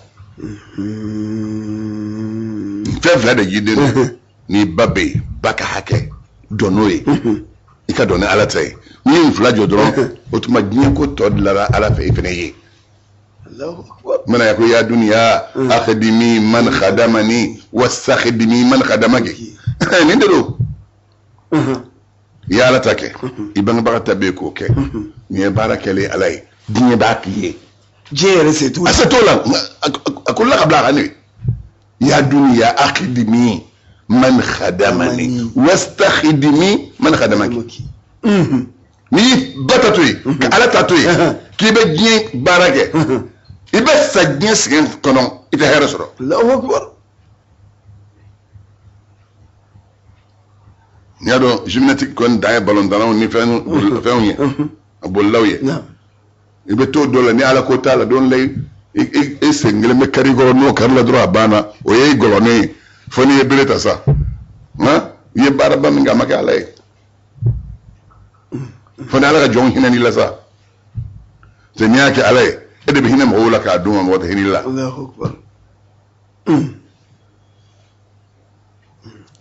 Speaker 1: Fɛn fila de jiden don. N'i ba bɛ yen, ba ka hakɛ dɔn n'o ye, i ka dɔn ni ala ta ye. N'i ye nin fila jɔ dɔrɔn, o tuma diɲɛ ko tɔ dilara ala fɛ i fana ye. Mana ya ko ya duniya akhdimi man khadamani wastakhdimi man khadamaki. Nin de don. I ye ala ta kɛ, i bangebaga ta bɛ yen k'o kɛ. Nin ye baara kɛlen ala ye, diɲɛ b'a k'i ye.
Speaker 2: Diɲɛ yɛrɛ se t'o
Speaker 1: la. A se t'o la. A ko la ka bila a kan de. Ya duniya akhdimi man khadamani wastakhdimi man khadamaki. N'i y'i ba ta to yen ka ala ta to yen k'i bɛ diɲɛ baara kɛ, i bɛ sa diɲɛ sɛgɛn kɔnɔ, i tɛ hɛrɛ sɔrɔ.
Speaker 2: Allahu akbar.
Speaker 1: N'i y'a dɔn, gymnastique kɔni dan ye balontannaw ni fɛnw ye, a bolilaw ye. I bɛ t'o dɔ la, ni ala ko t'a la, don la i sen kelen bɛ kari kɔrɔ. N'o karila dɔrɔn, a banna, o ye gɔlɔnen ye. Fo n'i ye bere ta sa, i ye baaraba min kɛ, a ma kɛ ala ye. Fo ni ala ka jɔnw hinɛ n'i la sa. N'i y'a kɛ ala ye, e de bɛ hinɛ mɔgɔw la k'a d'u ma, mɔgɔ tɛ hinɛ i la.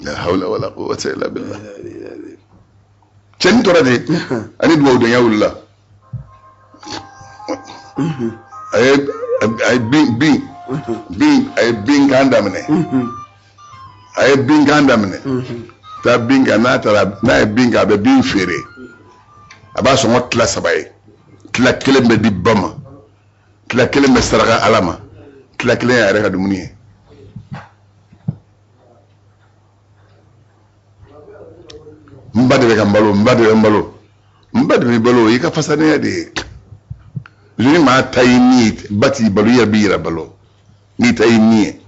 Speaker 1: La hawla wala quwwata illa billah. Cɛnin tora ten ani dugawudenya wulila. A ye bin bin bin, a ye bin kan daminɛ, a ye bin kan daminɛ. Taa bin kan, n'a taara, n'a ye bin kan, a bɛ bin feere. A b'a sɔngɔ tila saba ye. Tila kelen bɛ di ba ma, tila kelen bɛ saraka ala ma, tila kelen y'a yɛrɛ ka dumuni ye. N ba de bɛ ka n balo, n ba de bɛ n balo, n ba de bɛ balo. I ka fasanenya de ye. Ni maa ta y'i ni ye, ba t'i balo, i yɛrɛ b'i yɛrɛ balo n'i ta y'i ni ye.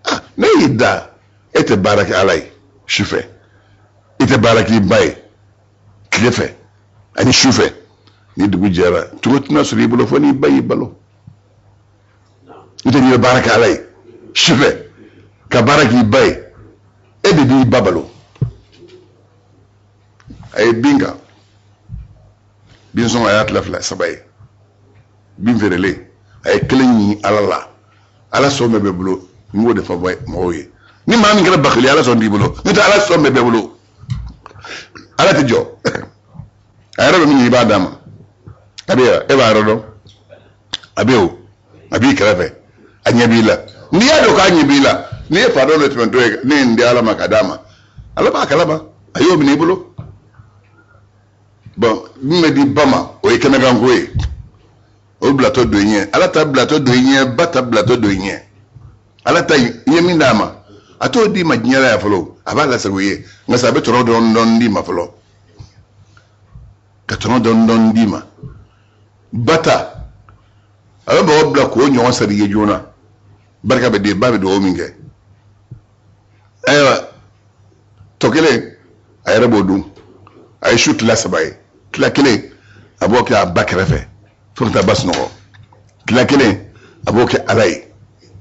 Speaker 1: Ah, ne y'i da, e tɛ baara kɛ ala ye su fɛ, i tɛ baara k'i ba ye tile fɛ ani su fɛ. Ni dugu jɛra, cogo tɛna sɔrɔ i bolo fo n'i ba y'i balo. I tɛ, n'i bɛ baara kɛ ala ye su fɛ ka baara k'i ba ye, e de b'i ba balo. A ye bin kan, bin sɔngɔ, a y'a tila fila saba ye. Bin feerelen, a ye kelen ɲini ala la. Ala sɔn bɛɛ bɛ bolo. N b'o de fɔ mɔgɔw ye: ni maa min kɛra bakili, ala sɔn t'i bolo. N'o tɛ, ala sɔn bɛɛ bɛ bolo. Ala tɛ jɔ, a yɛrɛ bɛ min ɲini, i b'a d'a ma. A bɛ yan, e b'a yɔrɔ dɔn, a bɛ o, a b'i kɛrɛfɛ, a ɲɛ b'i la. N'i y'a dɔn k'a ɲɛ b'i la, n'i ye fa dɔ de tɛmɛtɔ ye, ne ye nin di ala ma ka d'a ma, ala b'a kalama, a y'o minɛ i bolo. Bɔn, min bɛ di ba ma, o ye kɛnɛkanko ye, o bilatɔ don i ɲɛ. Ala ta bilatɔ don i ɲɛ, ba ta bilatɔ don i ɲɛ. Ala ta, i ye min d'a ma, a t'o d'i ma diɲɛ la yan fɔlɔ, a b'a lasago i ye. Nka sa, a bɛ tɔnɔ dɔɔni dɔɔni d'i ma fɔlɔ, ka tɔnɔ dɔɔni dɔɔni d'i ma. Ba ta, a bɛ mɔgɔ bila k'o ɲɔgɔn sari i ye joona. Barika bɛ di ba, bɛ dugawu min kɛ. Ayiwa, tɔ kelen, a yɛrɛ b'o dun. A ye su tila saba ye. Tila kelen, a b'o kɛ a ba kɛrɛfɛ fo ka taa ba sunɔgɔ. Tila kelen, a b'o kɛ ala ye.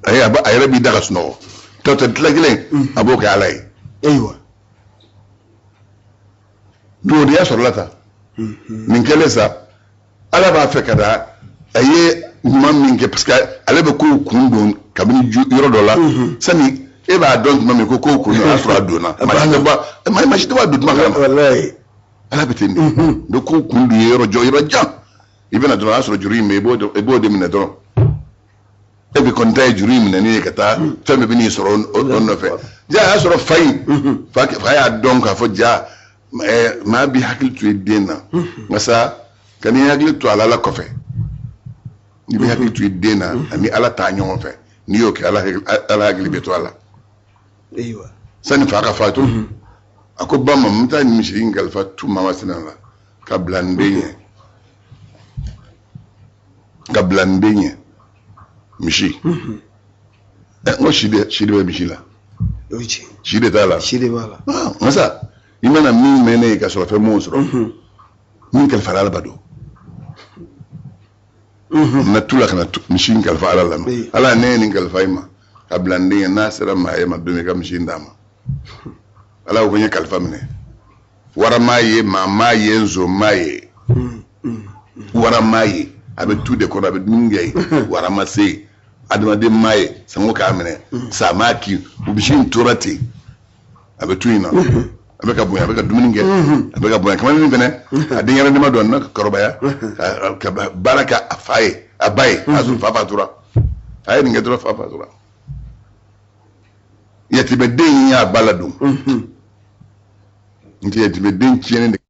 Speaker 1: Ayi, a yɛrɛ b'i da ka sunɔgɔ, tɔ tɛ tila kelen, a b'o kɛ Ala ye.
Speaker 2: Ayiwa.
Speaker 1: Dugawudenya sɔrɔla tan. Nin kɛlen sa, Ala b'a fɛ ka da a ye ɲuman min kɛ, parce que ale bɛ kow kun don kabini yɔrɔ dɔ la. Sani e b'a dɔn tuma min ko kow kun don, o y'a sɔrɔ a donna. Maa si tɛ bɔ a don tuma kalama.
Speaker 2: Walayi.
Speaker 1: Ala bɛ ten de, n bɛ kow kun don ye yɔrɔ jɔ, yɔrɔ jan, i bɛna dɔrɔn, o y'a sɔrɔ juru in bɛ, i b'o de minɛ dɔrɔn. E bɛ kɔni ta ye juru in minɛni ye ka taa fɛn bɛɛ bɛ n'i sɔrɔ o nɔfɛ. Ja a y'a sɔrɔ fa in fa y'a dɔn k'a fɔ ja maa b'i hakili to i den na, nka sa kan'i hakili to a la Ala kɔfɛ. N'i bɛ hakili to i den na ani Ala taa ɲɔgɔn fɛ, n'i y'o kɛ, Ala hakili bɛ to a la. Sani fa ka fatu, a ko ba ma, n bɛ taa nin misi in kalifa tu maa masina la ka bila n den ɲɛ, ka bila n den ɲɛ misi. N ko si de bɛ misi la, si de t'a la.
Speaker 2: Si de b'a la.
Speaker 1: Nka sa i mana min mɛn ne ye ka sɔrɔ fɛn m'o sɔrɔ, min kalifara Ala ba don n na tu la ka na misi in kalifa Ala la. Ala, ne ye nin kalifa i ma ka bila n den ɲɛ, n'a sera maa ye ma don min, i ka misi in d'a ma. Ala ko n ye kalifa minɛ, wara m'a ye, maa m'a ye, nson m'a ye, wara m'a ye. A bɛ tu de kɔnɔ, a bɛ dumuni kɛ yen, wara ma se yen, adamaden m'a ye, sango k'a minɛ, sa m'a kin. Misi in tora ten, a bɛ tu in na, a bɛ ka bonya, a bɛ ka dumuni kɛ, a bɛ ka bonya. Kamalen fɛnɛ, a denyɛrɛnin ma dɔn na ka kɔrɔbaya ka baara kɛ a fa ye, a ba ye. A y'a sɔrɔ fa fatura, a ye nin kɛ dɔrɔn, fa fatura. Yatimɛden in y'a ba ladon, n tɛ yatimɛden tiɲɛnen de.